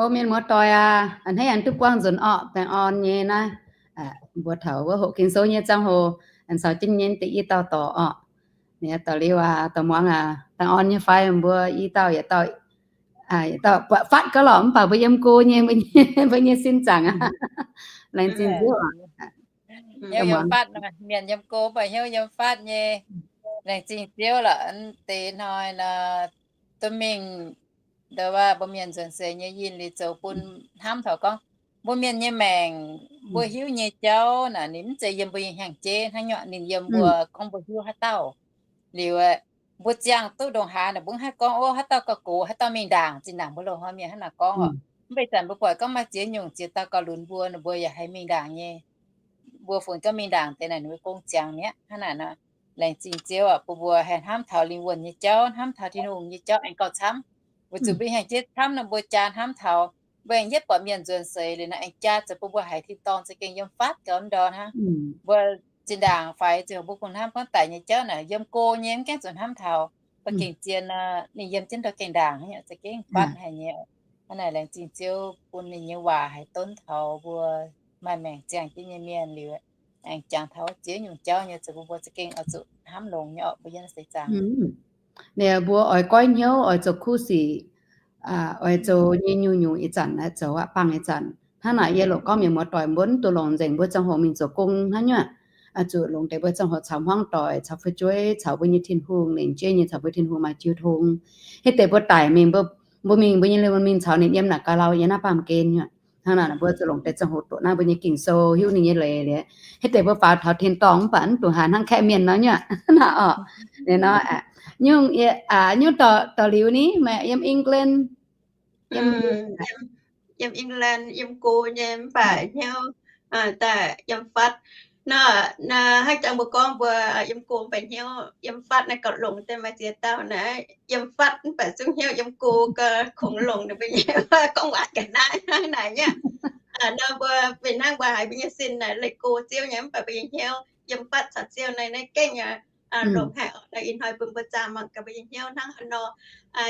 O mienh muoz-doic aac, a'hneiv aengx duqv buangh nzunc orqc, baengh orn nyei naaiv. Mbuo taux wuov hoqc Ging-Sou nyei ziangh hoc, aengx caux jienv nyei deix i dauh dorc orqc. Ninh dorh liuz aac, dorh muangx aac, baengh orn nyei fai mbuo i dauh yietc dauh, yietc dauh buatc fatv gauh lorqc, mv baac mbuo yiem go nyei, mbuo nyei sin zaangc aqv. Laengz zingh Ziouv. Hnyouv yiem fatv, mienh yiem go mv baac hnyouv yiem fatv nyei. Laengz zingh Ziouv lorqc, deix hnoi nor, duqv mingh, nduov waac mbuo mienh nzuonx seix nyei yinh liuz zoux bun hnamv taux gorngv, mbuo mienh nyei maengc, mbuo hiuv nyei jauv naaic, ninh mv zeiz yiem mbuo nyei hnyangx-jeiv hnangv nyuoqc, ninh yiem mbuo gorngv mbuo hiuv haaix dauh. Liuz, mbuo ziangh duqv ndongc haaix naaic, mbuo mv haih gorngv, o, haaix dauh gauh gox, haaix dauh mingh ndaangc. Zinh ndaangc mbuo loz-hnoi mienh hnangv naaic gorngv oc. Mv baac ih zanc mbuo buatc gorngv maaih ziex nyungc ziex dauh gauh lunx mbuo, ninh mbuo yaac haih mingh ndaangc nyei. Mbuo funx gorngv mingh ndaangc deix naaic, ninh mbuo gong ziangx mi'aqv. Hnangv naaic nor, laengz zingh Ziouv aac, bun mbuo haih hnamv taux lingh wuonh nyei jauv, hnamv taux Tin-Hungh nyei jauv aengx gauh camv. Weic zuqc mbuo hnyangx-jeiv camv nor, mbuo jaa hnamv taux, mbuo aengx yietv buatc mienh nzuonx seix liuz nor, aengx jaa zoux bun mbuo haiz tin-dorngh za'gengh yiem fatv gauh ndorm hnangv. Mbuo zinh ndaangc faix ziouc mbuo kungx hnamv gorngv daic nyei jauv naaic, yiem go nyei mv gaengh zuqc hnamv taux. Mbuo gengh zien nor, ninh yiem jienv ndorm gengh ndaangc, za'gengh fatv haic nyei. Hnangv naaic laengz zingh Ziouv bun ninh nyei waac haih donv taux mbuo maaih maengc ziangh jienv nyei mienh liuz, aengx jangx taux ziex nyungc jauv nyei, zoux bun mbuo za'gengh oix zuqc hnamv longx nyei orqc, mbuo yiem seix zaangc. Ninh mbuo oix goiv hnyouv, oix zoux kuv sic, oix zoux nyei nyungc-nyungc ih zanc, zoux aqv, bangh ih zanc. Hnangv naaic yie longc gorngv mienh muoz-doic mbuo mv dungx longc nzengc mbuo ziangh hoc mingh zoux gong hnangv nyuoqc. Oix zuqc longc deix mbuo ziangh hoc caux hmuangv doic, caux fu'jueiv, caux mbuo nyei Tin-Hungh, lengc jeiv nyei caux mbuo Tin-Hungh maaih jiu tong. Hitv deix mbuo daic mingh, mbuo mingh, mbuo nyei lingh wuonh mingh caux ninh yiem naaic ga'lau yiem naaiv baamh gen nyuoqc. Hnangv naaic mbuo zuqc longc deix ziangh hoc doqc naaiv mbuo nyei Ging-Sou, hiuv ninh nyei leiz liuz. Hitv deix mbuo faaux taux tin-dorngh mv baac mv dungx haiz hnangv kaeqv mienh nor nyuoqc. Hnangv naaic orqc. Nyungc, nyungc dorh liuz ni, maaih yiem England, yiem England, yiem go nyei mv baac hnyouv daaih yiem fatv. Nor, hnangv jangx mbuo gorngv mbuo yiem go mv baac hnyouv yiem fatv naaiv gauh longx deix, maaih ziex dauh naaiv yiem fatv mv baac zungv hnyouv yiem go gauh kungx longx, ninh mbuo nyei gorngv waac ga'naaiv hnangv naaic nyuoqc. Nor mbuo fih hnangv mbuo haiz mbuo nyei sin naaic leih go Ziouv nyei mv baac mbuo nyei hnyouv yiem fatv caux Ziouv naaiv, naaiv gengh longx haic. Nor ih hnoi bun mbuo zaah mangc gaax mbuo nyei hnyouv hnangv haaix nor.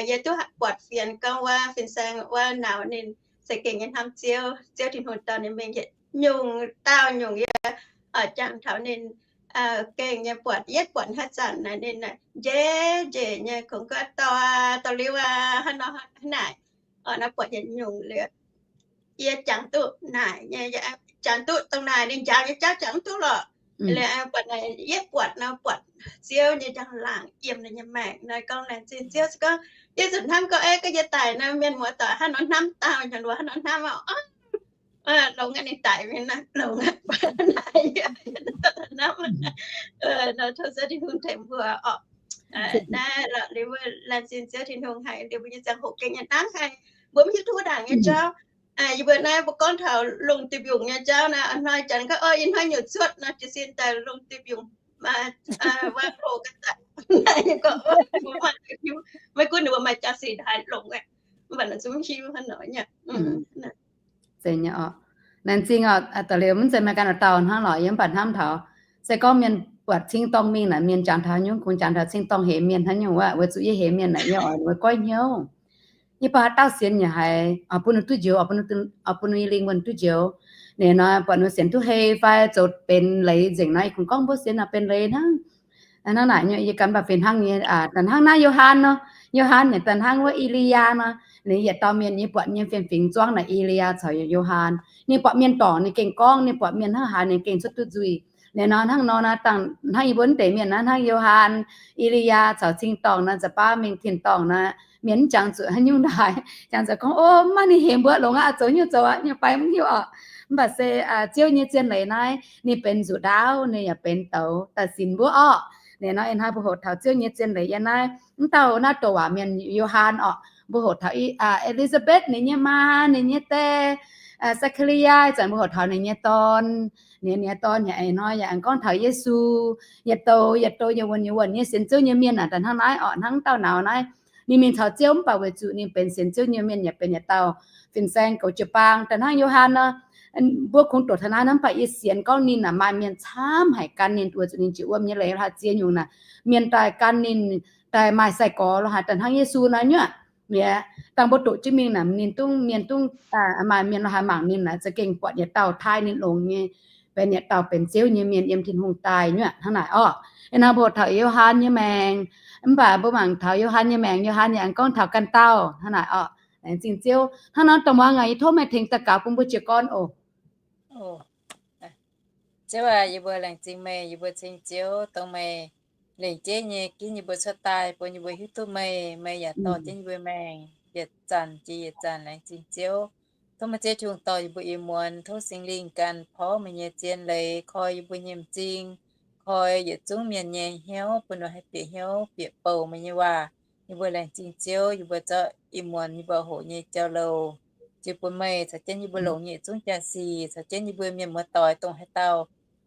Yie duqv buatc fienx gorngv wuov fin-saeng wuov nauz ninh za'gengh nyei hnamv Ziouv, Ziouv Tin-Hungh dorh ninh mingh yietc nyungc dauh nyungc. Yie jangx taux ninh gengh nyei buatc, yietv buatc haaix zanc naaic ninh njiec njiec nyei kungx gorngv dorh, dorh liuz aac, hnangv nor hnangv naaic. Nor buatc yietc nyungc liuz, yie jangx duqv naaic nyei, jangx duqv dongh naaic ninh njaaux nyei jauv jangx duqv lorqc. Liuz buatc naaic yietv buatc nor buatc Ziouv nyei njang-laangc yiem ninh nyei maengc nor gorngv laengz zingh Ziouv. Se gorngv yie zuqc hnamv gorngv, ei, gorngv yie daic nor mienh muoz-doic hnangv nor hnamv dauh nyanc luoz hnangv nor hnamv, longx aqv, ninh daic mingh naaiv, longx aqv, naaic hnamv. Nor tov Ziouv Tin-Hungh tengx mbuo orqc. Naaiv lorqc liuz mbuo laengz zingh Ziouv Tin-Hungh haic liuz mbuo nyei ziangh hoc gengh nyei hnangv haic, mbuo mv hiuv duqv ndaangc nyei jauv. Yie mbuo naaiv mbuo gorngv taux longc duih mbiungc nyei jauv naaiv, a'hnoi janx gorngv, o, ih hnoi nyutc cuotv nor jiez sin daaih longc duih mbiungc, maiv gunv ninh mbuo maaih jaa sic haaix longc aqv, mv baac naaic zungv hiuv hnangv nor nyei. Laengz zingh oc, da'liuz mv zeiz maaih ganh dauh dauh hnangv lorqc, yie mv baac hnamv taux, se gorngv mienh buatc cing-dorngh mingh naaic, mienh jangx taux nyungc kungx jangx taux cing-dorngh hemx mienh hnangv nyungc wuov, weic zuqc yie hemx mienh naaic, yie oix ninh mbuo goiv hnyouv. Yie buatc haaix dauh sienx yaac haiz bun ninh duqv njoux, bun ninh lingh wuonh duqv njoux. Ninh nor buatc ninh sienx duqv hei fai zoux benx leiz nzengc nor, yie kungx gorngv mbuo sienx nor benx leiz hnangv. Hnangv naaic nyei yie ganh baac fih hnangv nyei, da'hnangv naaiv Yo^han nor, Yo^han yaac da'hnangv wuov E^li^yaa nor, ninh yietc dauh mienh yie buatc nyei fiem-fingx zuangv naaic E^li^yaa caux Yo^han. Ninh buatc mienh dorngc ninh gengh gorngv, ninh buatc mienh hnangv haaix ninh gengh cuotv duqv nzuih. Ninh nor hnangv nor naaiv dangh hnangv yie mbuo deix mienh naaiv hnangv Yo^han, E^li^yaa caux cing-dorngh naaiv, za'baav mingh tin-dorngh naaiv, mienh mv jangx zuqc haaix nyungc daaih, jangx zuqc gorngv, o, mv maaih ninh hemx mbuo longx aqv, zoux nyungc zoux aqv, nyungc fai mv hiuv oc. Mv baac se Ziouv nyei zien leiz naaiv, ninh benx nzuqc ndaauv, ninh yaac benx douz daaih sinx mbuo orqc. Ninh nor ih hnoi mbuo hoqc taux Ziouv nyei zien leiz yiem naaiv, mv dauh naaiv douc waac mienh Yo^han orqc, mbuo hoqc taux E^li^saa^mbetv ninh nyei maa, ninh nyei die, Saa^kaa^li^yaa, ih zanc mbuo hoqc taux ninh nyei dorn, ninh nyei dorn yaac ih hnoi yaac aengx gorngv taux Yesu, yietc douc yietc douc yietc wuonh yietc wuonh nyei sienx Ziouv nyei mienh naaic daaih hnangv naaiv orqc, hnangv dauh nauz naaiv. Ninh mingh caux Ziouv mv baac weic zuqc ninh benx sienx Ziouv nyei mienh yaac benx yietc dauh fin-saeng goux jiu-baang daaih hnangv Yo^han nor. Mbuo kungx doqc taux naaiv hnangv, mv baac yie sienx gorngv ninh naaic maaih mienh camv haic gan ninh, weic zuqc ninh jiex wuom nyei leiz lo haaix ziex nyungc naaic, mienh daaih gan ninh, daaih maaih sai-gorx lo haaix daaih hnangv Yesu nor nyuoqc. Mi'aqv, dangh mbuo doqc jienv mingh naaic, ninh dungv, mienh dungv, maaih mienh lo haaix mangc ninh naaic, za'gengh buatc yietc dauh taaih ninh longx nyei, benx yietc dauh benx Ziouv nyei mienh yiem Tin-Hungh daaih nyuoqc hnangv naaic orqc. Ih hnoi mbuo taux Yo^han nyei maengc, mv baac mbuo mangc taux Yo^han nyei maengc, Yo^han yaac aengx gorngv taux ganh dauh hnangv naaic orqc. Laengz zingh Ziouv. Hnangv nor, dongh muangx aac, yie tov meih tengx daux gaux bun mbuo jiez gorn oc. Ziouv aac, yie mbuo laengz zingh meih, yie mbuo ceng Ziouv, dongh meih lengc jeiv nyei ginv yie mbuo cuotv daaih, bun yie mbuo hiuv duqv meih, meih yaac dorh jienv yie mbuo maengc yietc zanc jiex yietc zanc. Laengz zingh Ziouv. Tov meih Ziouv Tin-Hungh dorh yie mbuo ih muonz, tov Singx Lingh ganh porv meih nyei zien leiz koi yie mbuo nyei m'zing, koi yietc zungv mienh nyei hnyouv, bun ninh haih bieqc hnyouv bieqc bouc meih nyei waac. Yie mbuo laengz zingh Ziouv, yie mbuo zorqv ih muonz yie mbuo hoqc nyei jauv-louc jiex bun meih, caux jienv yie mbuo longc nyei yietc zungv jaa-sic, caux jienv yie mbuo mienh muoz-doic dongh haaix dauh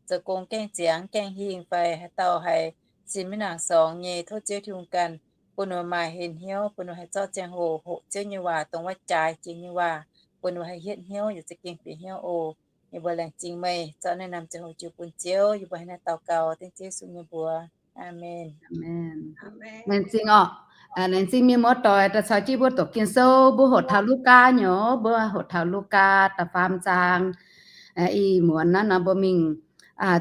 zoux gong gaengh ziangx gaengh hingh fai haaix dauh haih sin maiv nangc sorngx nyei, tov Ziouv Tin-Hungh ganh bun ninh maaih hlen hnyouv, bun ninh haih zorqv ziangh hoc hoqc Ziouv nyei waac dongh wuov jaaix jiex nyei waac, bun ninh haih hietv hnyouv yaac za'gengh bieqc hnyouv oc. Yie mbuo laengz zingh meih, zorqv naaiv norm ziangh hoc jiex bun Ziouv. Yie mbuo hnangv naaiv daux gaux dengv Ziouv Yesu nyei mbuox. Aamen. Laengz zingh orqc. Laengz zingh mienh muoz-doic daaih caux jienv mbuo doqc Ging-Sou. Mbuo hoqc taux Lugaa nyei, mbuo hoqc taux Lugaa da'faam zaang. Ih muonz naaiv nor mbuo mingh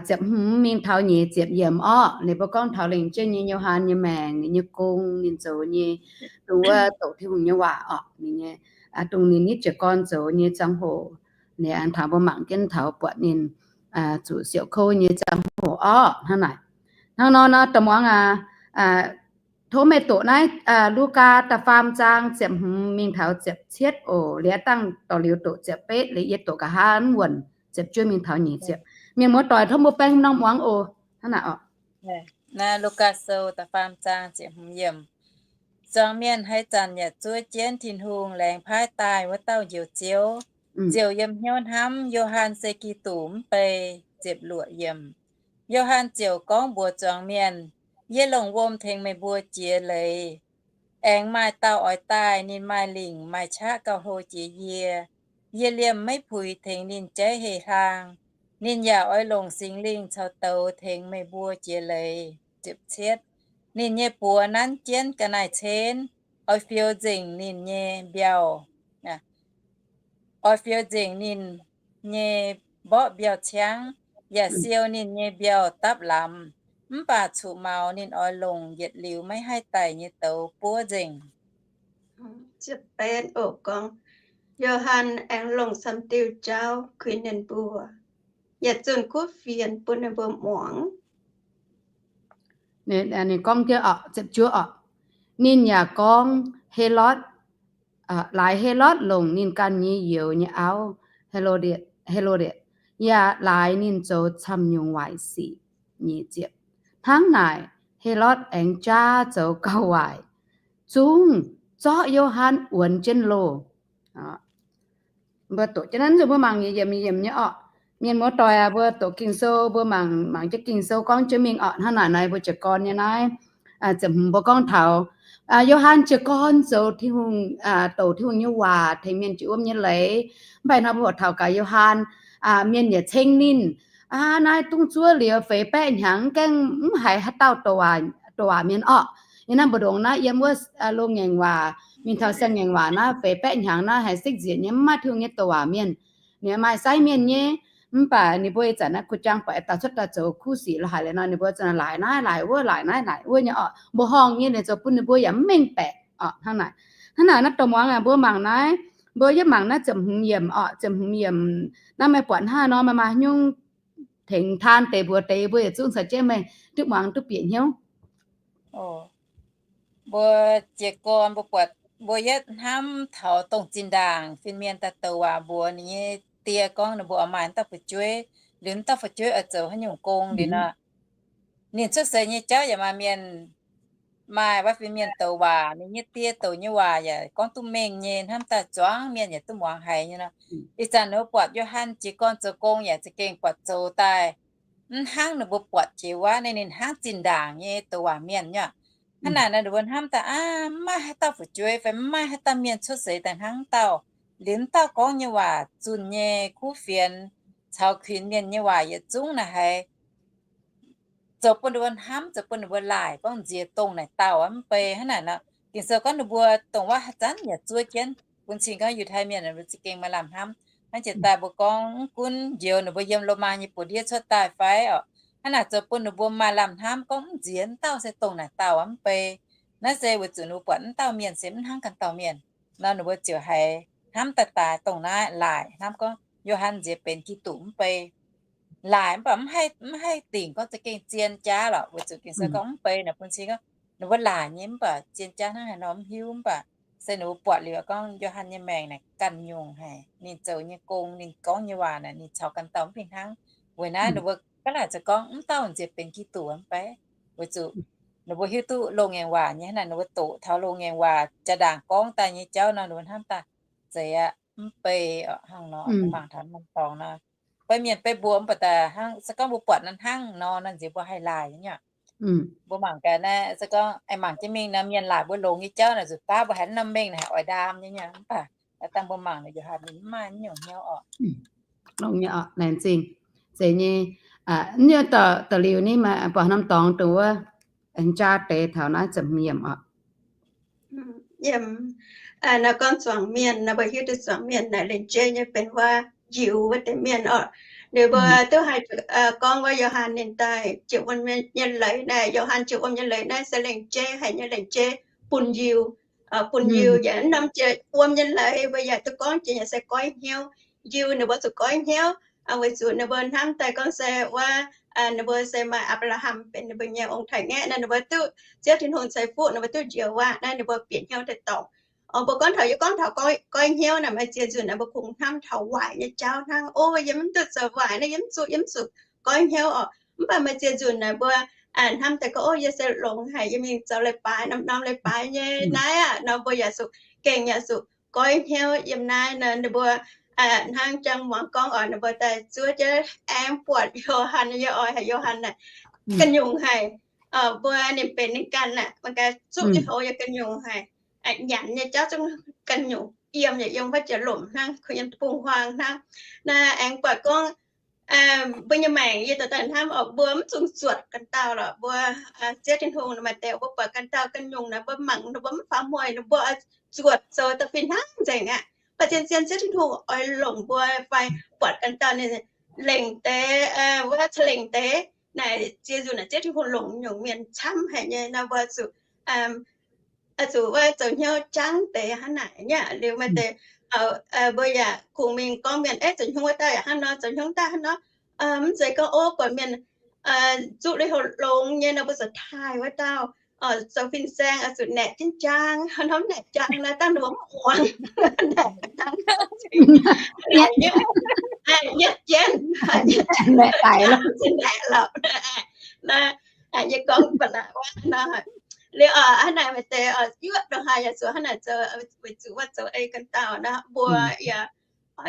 ziepc hmz mingh taux nyic ziepc yiemc orqc. Ninh mbuo gorngv taux lengc jeiv nyei Yo^han nyei maengc, ninh nyei gong, ninh zoux nyei, dongh wuov doqc Tin-Hungh nyei waac orqc, ninh nyei, dongh ninh nyei jiez gorn zoux nyei ziangh hoc. Ninh aengx taux mbuo mangc jienv taux buatc ninh zuqc siouc kouv nyei ziangh hoc orqc hnangv naaic. Hnangv nor nor, dongh muangx aac, tov meih doqc naaiv Lugaa da'faam zaang ziepc hmz mingh taux ziepc cietv oc. Liuz dangh dorh liuz doqc ziepc betv, liuz yie doqc nqa'haav wuonc ziepc juov mingh taux nyic ziepc. Mienh muoz-doic tov mbuo baeng norm muangx oc. Hnangv naaic orqc. Naaiv Lugaa Sou da'faam zaang ziepc hmz yiemc. Zuangx mienh haaix zanc yaac zuov jienv Tin-Hungh laengz paaiv daaih wuov dauh Njoux Ziouv, ziouc yiem hnyouv hnamv Yo^han se Giduc mv bei. Ziepc luoqc yiemc. Yo^han ziouc gorngv mbuox zuangx mienh, Yie longc wuom tengx meih mbuo jiex leiz. Aengx maaih dauh oix daaih, ninh maaih lingc maaih qaqv gauh hlo jiex yie. Yie liemh maiv puix tengx ninh jaiv heh hlaang. Ninh yaac oix longc Singx Lingh caux douz tengx meih mbuo jiex leiz. Ninh nyei buoz nanv jienv ga'naaiv-cenv, oix fioux nzengc ninh nyei mbiauh, oix fioux nzengc ninh nyei mborqv mbiauh ciangv, yaac siou ninh nyei mbiauh dapv lamz. Mv baac cuqv maux ninh oix longc yietc liuz maiv haih daic nyei douz buov nzengc. Yo^han aengx longc sam diuh jauv kuinx ninh mbuo, yaac zunh kuv fienx bun ninh mbuo muangx. Ninh gorngv, ziepc juov orqc, ninh yaac gorngv Helotv, laaix Helotv longc ninh ganh nyei youz nyei auv, Helodiv, yaac laaix ninh zoux camv-nyungc waaic sic. Nyic ziepc. Hnangv naaic, Helotv aengx jaav zoux gauh waaic, zungv zorqv Yo^han wuonx jienv loh. Mbuo doqc jienv naaiv nzunc mbuo mangc nyic yiemc, nyic yiemc nyei orqc. Mienh muoz-doic aac, mbuo doqc Ging-Sou, mbuo mangc, mangc jienv Ging-Sou gorngv jienv mingh orqc. Hnangv naaic nor mbuo jiez gorn nyei naaiv, ziepc hmz mbuo gorngv taux Yo^han jiez gorn zoux Tin-Hungh, douc Tin-Hungh nyei waac tengx mienh jiex wuom nyei leiz. Mv baac nor mbuo hoqc taux gaax Yo^han, mienh yietc ceng ninh, naaiv dungv zuov liuz feix baeqv hnyangx gaengh mv haiz haaix dauh douc waac mienh orqc. Yie naaiv mbu'ndongx naaiv yiem wuov loz-ngaengc waac mingh taux siang-ngaengc waac naaiv feix baeqv hnyangx naaiv haiz sekv nzieqc nyei, mv maaih Tin-Hungh nyei douc waac mienh. Ninh maaih sai mienh nyei, mv baac ninh mbuo ih zanc naaiv kuh jaang buatc daaih cuotv daaih zoux kuv sic lo haic liuz nor, ninh mbuo za'naaiv laaic naaiv laaic wuov, laaic naaiv laaic wuov nyei orqc. Mbuoqc horngh nyei ninh zoux bun ninh mbuo yaac mv mengh baeqc orqc. Hnangv naaic, hnangv naaic naaiv douc muangx aac, mbuo mangc naaiv, mbuo yietv mangc naaiv ziepc hmz yiemc orqc. Ziepc hmz yiemc naaiv meih buatc hnangv nor meih maaih nyungc tengx taan deix mbuox deix, mbuo yietc zungv caux jienv meih duqv muangx duqv bieqc hnyouv. Mbuo jiez gorn mbuo buatc, mbuo yietv hnamv taux dongh zinh ndaangc fin-mienh daaih douc waac mbuox ninh nyei die gorngv ninh mbuo oix maaih dauh fu'jueiv, liuz dauh fu'jueiv oix zoux haaix nyungc gong liuz nor, ninh cuotv seix nyei jauv yaac maaih mienh, maaih wuov fin-mienh douc waac, ninh nyei die douc nyei waac yaac gorngv duqv mengh nyei, hnamv daaih zuangx mienh yaac duqv muangx haiz nyei nor. Ih zanc ninh mbuo buatc Yo^han jiez gorn zoux gong yaac za'gengh buatc zoux daaih mv hnangv ninh mbuo buatc jiex wuov, ninh, ninh hnangv zinh ndaangc nyei douc waac mienh nyei. Hnangv naaic nor ninh mbuo hnamv daaih aav, mv maaih haaix dauh fu'jueiv fai mv maaih haaix dauh mienh cuotv seix daaih hnangv dauh, liuz dauh gorngv nyei waac zunh nyei, kuv fienx caux kuinx mienh nyei waac yietc zungv naaic haiz zoux bun ninh mbuo hnamv, zoux bun ninh mbuo laaic gorngv nziex dongh naaic dauh mv bei. Hnangv naaic nor Ging-Sou gorngv ninh mbuo dongh wuov haaix zanc yaac zuov jienv. Bun cing gorngv Yiutai Mienh ninh mbuo za'gengh maaih lamh hnamv. Hnangv jiex daaih mbuo gorngv mv gunv njoux ninh mbuo yiem Lomaa nyei buoz-ndiev cuotv daaih fai orqc, hnangv naaic zoux bun ninh mbuo maaih lamh hnamv gorngv mv nziex mv dauh se dongh naaic dauh mv bei. Naaiv se weic zuqc ninh mbuo buatc mv dauh mienh se mv hnangv ganh dauh mienh nor, ninh mbuo ziouc haiz hnamv daaih daaih dongh naaiv laaic hnamv gorngv Yo^han nziex benx Giduc mv bei. Laaic mv baac mv haih dingc gorngv za'gengh zien jaav lorqc, weic zuqc Ging-Sou gorngv mv bei naaic bun cing gorngv ninh mbuo laaic nyei mv baac zien jaav hnangv haaix nor mv hiuv, mv baac se ninh mbuo buatc liuz gorngv Yo^han nyei maengc naaic ganh nyungc haic, ninh zoux nyei gong, ninh gorngv nyei waac naaic ninh caux ganh dauh mv fih hnangv. Weic naaiv ninh mbuo gaav laaic zoux gorngv mv dauh nziex benx Giduc mv bei, weic zuqc ninh mbuo hiuv duqv loz-ngaengc waac nyei hnangv naaic, ninh mbuo doqc taux loz-ngaengc waac jaa-ndaangc gorngv daaih nyei jauv nor, ninh mbuo hnamv daaih zeiz aqv, mv bei orqc hnangv nor. Mbuo mangc taux norm dorngx nor, beiv mienh beiv mbuo mv baac daaih hnangv se gorngv mbuo buatc naaiv hnangv nor, naaiv nziex mbuo haih laaic nyei. Mbuo mangc gaax naaiv se gorngv aengx mangc jienv mingh nor, mienh laaic mbuo longx nyei jauv naaic, nzuqc baav mbuo haiz norm mengh naaic haih oix ndaam nyei, mv baac dangh mbuo mangc naaic Yo^han ninh mv maaih nyungc hnyouv orqc. Longx nyei orqc, laengz zingh. Zeiz nyei, nyei dorh liuz ni maaih buatc norm dorngx dongh wuov aengx jaa deix taux naaiv ziepc hmz yiemc orqc. Yiem nor gorngv zuangx mienh nor, mbuo hiuv duqv zuangx mienh naaic lengc jeiv nyei benx wuov njiux wuov deix mienh orqc. Liuz mbuo duqv haih gorngv wuov Yo^han ninh daaih jiex wuom nyei leiz naaiv, Yo^han jiex wuom nyei leiz naaiv se lengc jeiv haic nyei, lengc jeiv bun njiu, bun njiu yaac norm jiex wuom nyei leiz mbuo yaac duqv gorngv jiex yaac se goiv hnyouv. Njiu ninh mbuo zuqc goiv hnyouv weic zuqc ninh mbuo hnamv daaih gorngv se wuov ninh mbuo se maaih Apc^laa^ham benx ninh mbuo nyei ong-taaix-ngaeqv naaiv, ninh mbuo duqv Ziouv Tin-Hungh ceix fuqv ninh mbuo duqv njoux waac naaiv, ninh mbuo bieqc hnyouv daaih dorngc. Mbuo gorngv taux, yie gorngv taux goiv hnyouv naaic, maaih ziex nzunc naaic mbuo kungx hnamv taux waaic nyei jauv hnangv. O, yie mv duqv zoux waaic naaiv, yie mv zuqc, yie mv zuqc goiv hnyouv orqc. Mv baac maaih ziex nzunc naaic mbuo hnamv daaih gorngv, o, yie se longx haic, yie mingh zoux leiz-baaix norm-norm leiz-baaix nyei naaiv aqv nor, mbuo yaac zuqc gengh yaac zuqc goiv hnyouv yiem naaiv nor. Ninh mbuo hnangv jang muangx gorngv orqc, ninh mbuo daaih zuov jienv aengx buatc Yo^han, yie oix haic Yo^han naaic ganh nyungc haic. Mbuo ninh benx ninh ganh aqv, mangc gaax zuqv nyei hoz yaac ganh nyungc haic. Nyanc nyei jauv zungv ganh nyungc, yiem yaac yiem wuov jiex lomc hnangv, kuh yiem bung-huaang hnangv. Naaiv aengx buatc gorngv mbuo nyei maengc, yie daaih hnamv orqc, mbuo mv zungh zuotc ganh dauh lorqc. Mbuo Ziouv Tin-Hungh maaih deix mbuo buatc ganh dauh ganh nyungc naaic, mbuo mangc ninh mbuo mv faaux mueic, ninh mbuo zuotc zoux da'fih hnangv nzengc aqv. Mv baac zien-zien Ziouv Tin-Hungh oix longc mbuo fai buatc ganh dauh ninh lengc deix, wuov ca'lengc deix naaic, ziex nzunc naaic Ziouv Tin-Hungh longc nyungc mienh camv haic nyei nor, mbuo zuqc zuqc wuov zoux hnyouv jangv deix hnangv naaic nyei. Liuz maaih deix mbuo yaac kungx mingh gorngv mienh, e, zoux hnyouv wuov dauh yaac hnangv nor, zoux hnyouv wuov dauh hnangv nor. Mv zeiz gorngv, o, buatc mienh zuqv lui-houx longx nyei nor mbuo zuqc taaih wuov dauh, zoux fin-saeng zuqc naeqc jienv jaang, hnamv naeqc jaang naaiv dangh ninh mbuo mv muangx. Naeqc jienv, naeqc jienv, naeqc lorqc. Naaiv yie gorngv ba'laqc wuov nor. Liuz hnangv naaic maaih deix yuoqv ndongc haaix yaac zuqc hnangv naaic zoux, weic zuqc wuov zoux ei ganh dauh nor, mbuo yaac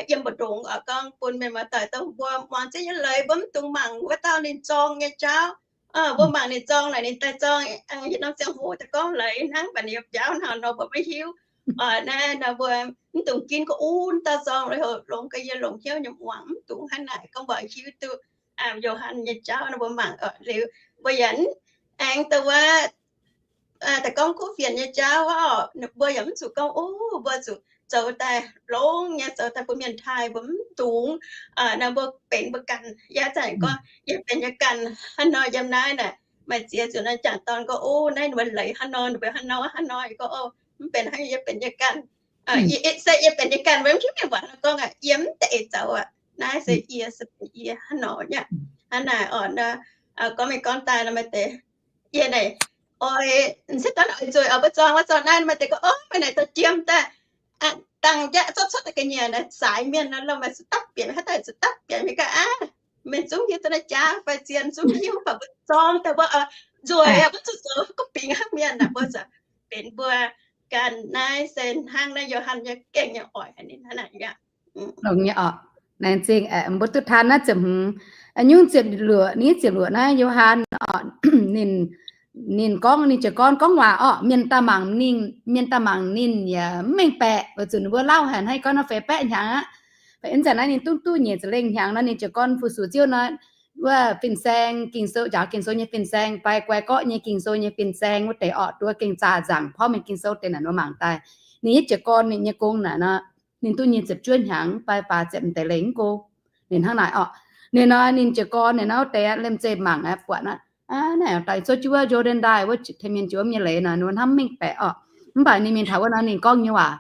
yiem mbu'ndongx oix gorngv bun mienh muoz-doic dongh mbuo muangx Ziouv nyei leiz, mbuo mv dungx mangc wuov dauh ninh zorng nyei jauv. Mbuo mangc ninh zorng naaic, ninh daaih zorng yietc norm ziangh hoc daaih gorngv leiz hnangv, mv baac ninh yiem biauv hnangv nor mbuo maiv hiuv. Naaiv nor mbuo mv dungx ginv gorngv, o, wuov dauh zorng lui-houx longx ga'yie longc hnyouv nyei muangx, mv dungx hnangv naaic. Gorngv mbuo hiuv duqv Yo^han nyei jauv nor mbuo mangc oc. Liuz mbuo yaac aengx dongh wuov daaih gorngv kuv fienx nyei jauv oc, mbuo yaac mv zuqc gorngv, o, mbuo zuqc zoux daaih longx nyei, zoux daaih bun mienh taaih, mbuo mv dungx. Nor mbuo benx mbuo ganh. Yaac zanc gorngv yie benx yie ganh hnangv nor yiem naaiv naaic, maaih ziex nzunc naaiv jangc dorn gorngv, o, naaiv ninh mbuo leiz hnangv nor, ninh mbuo hnangv nor hnangv nor. Yie gorngv, o, mv benx hnangv, yie benx yie ganh. Se yie benx yie ganh, mv hiuv mienh muangx nor gorngv aqv, yie mv deix zoux aqv. Naaiv se yie, se benx yie hnangv nor nyei. Hnangv naaic oc, gorngv mingh gorngv daaih nor maaih deix yie naaic oix, m'sieqv dorn oix nzueic oix mbuo zorng wuov zorng naaiv, maaih deix gorngv, o, meih naaic dorh jiem daaih dangh jaav zorqv cuotv daaih ga'nyiec naaic zaaix mienh nor, lomh meih zuqc dapv bieqc, haaix dauh zuqc dapv bieqc mingh gaax aqv. Mienh zungv hiuv duqv naaiv jaav fai zien zungv hiuv, mv baac mbuo zorng daaih mbuo nzueic aqv, mbuo zuqc zoux gorngv bingx hnangv mienh aqv, mbuo zuqc benx mbuo ganh. Naaiv se hnangv naaiv Yo^han nyei gengh nyei oix ninh hnangv naaic aqv. Longx nyei oc. Laengz zingh mbuo duqv taan naaiv ziepc hmz, nyungc ziepc luoqc, ni ziepc luoqc naaiv Yo^han oc, ninh, ninh gorngv ninh jiez gorn gorngv waac orqc, mienh daaih mangc ninh, mienh daaih mangc ninh yaac mv mengh baeqc, weic zuqc ninh mbuo lauh haic, hnangv gorngv nor feix baeqv hnyangx aqv. Fai ih zanc naaiv ninh duqv duqv nyic ziepc lengh hnyangx nor, ninh jiez gorn fu-sux Ziouv nor, wuov fin-saeng, Ging-Sou, njaaux Ging-Sou nyei fin-saeng fai guai gorqv nyei Ging-Sou nyei fin-saeng wuov deix orqc, duqv gengh zaah nzaangc porv mengh Ging-Sou deix naaic nor mangc daaih. Ninh nyei jiez gorn ninh nyei gong naaic nor, ninh duqv nyic ziepc juov hnyangx fai faah ziepc deix lengh go. Ninh hnangv naaic orqc. Ninh nor ninh jiez gorn ninh nor wuov deix liemh zeih mangc aqv, buatc aqv, naaiv daaih cuotv jienv wuov Jordan ndaaih wuov tengx mienh jiex wuom nyei leiz nor, ninh hnamv mengh baeqc orqc. Mv baac ninh mingh taux wuov nor ninh gorngv nyei waac,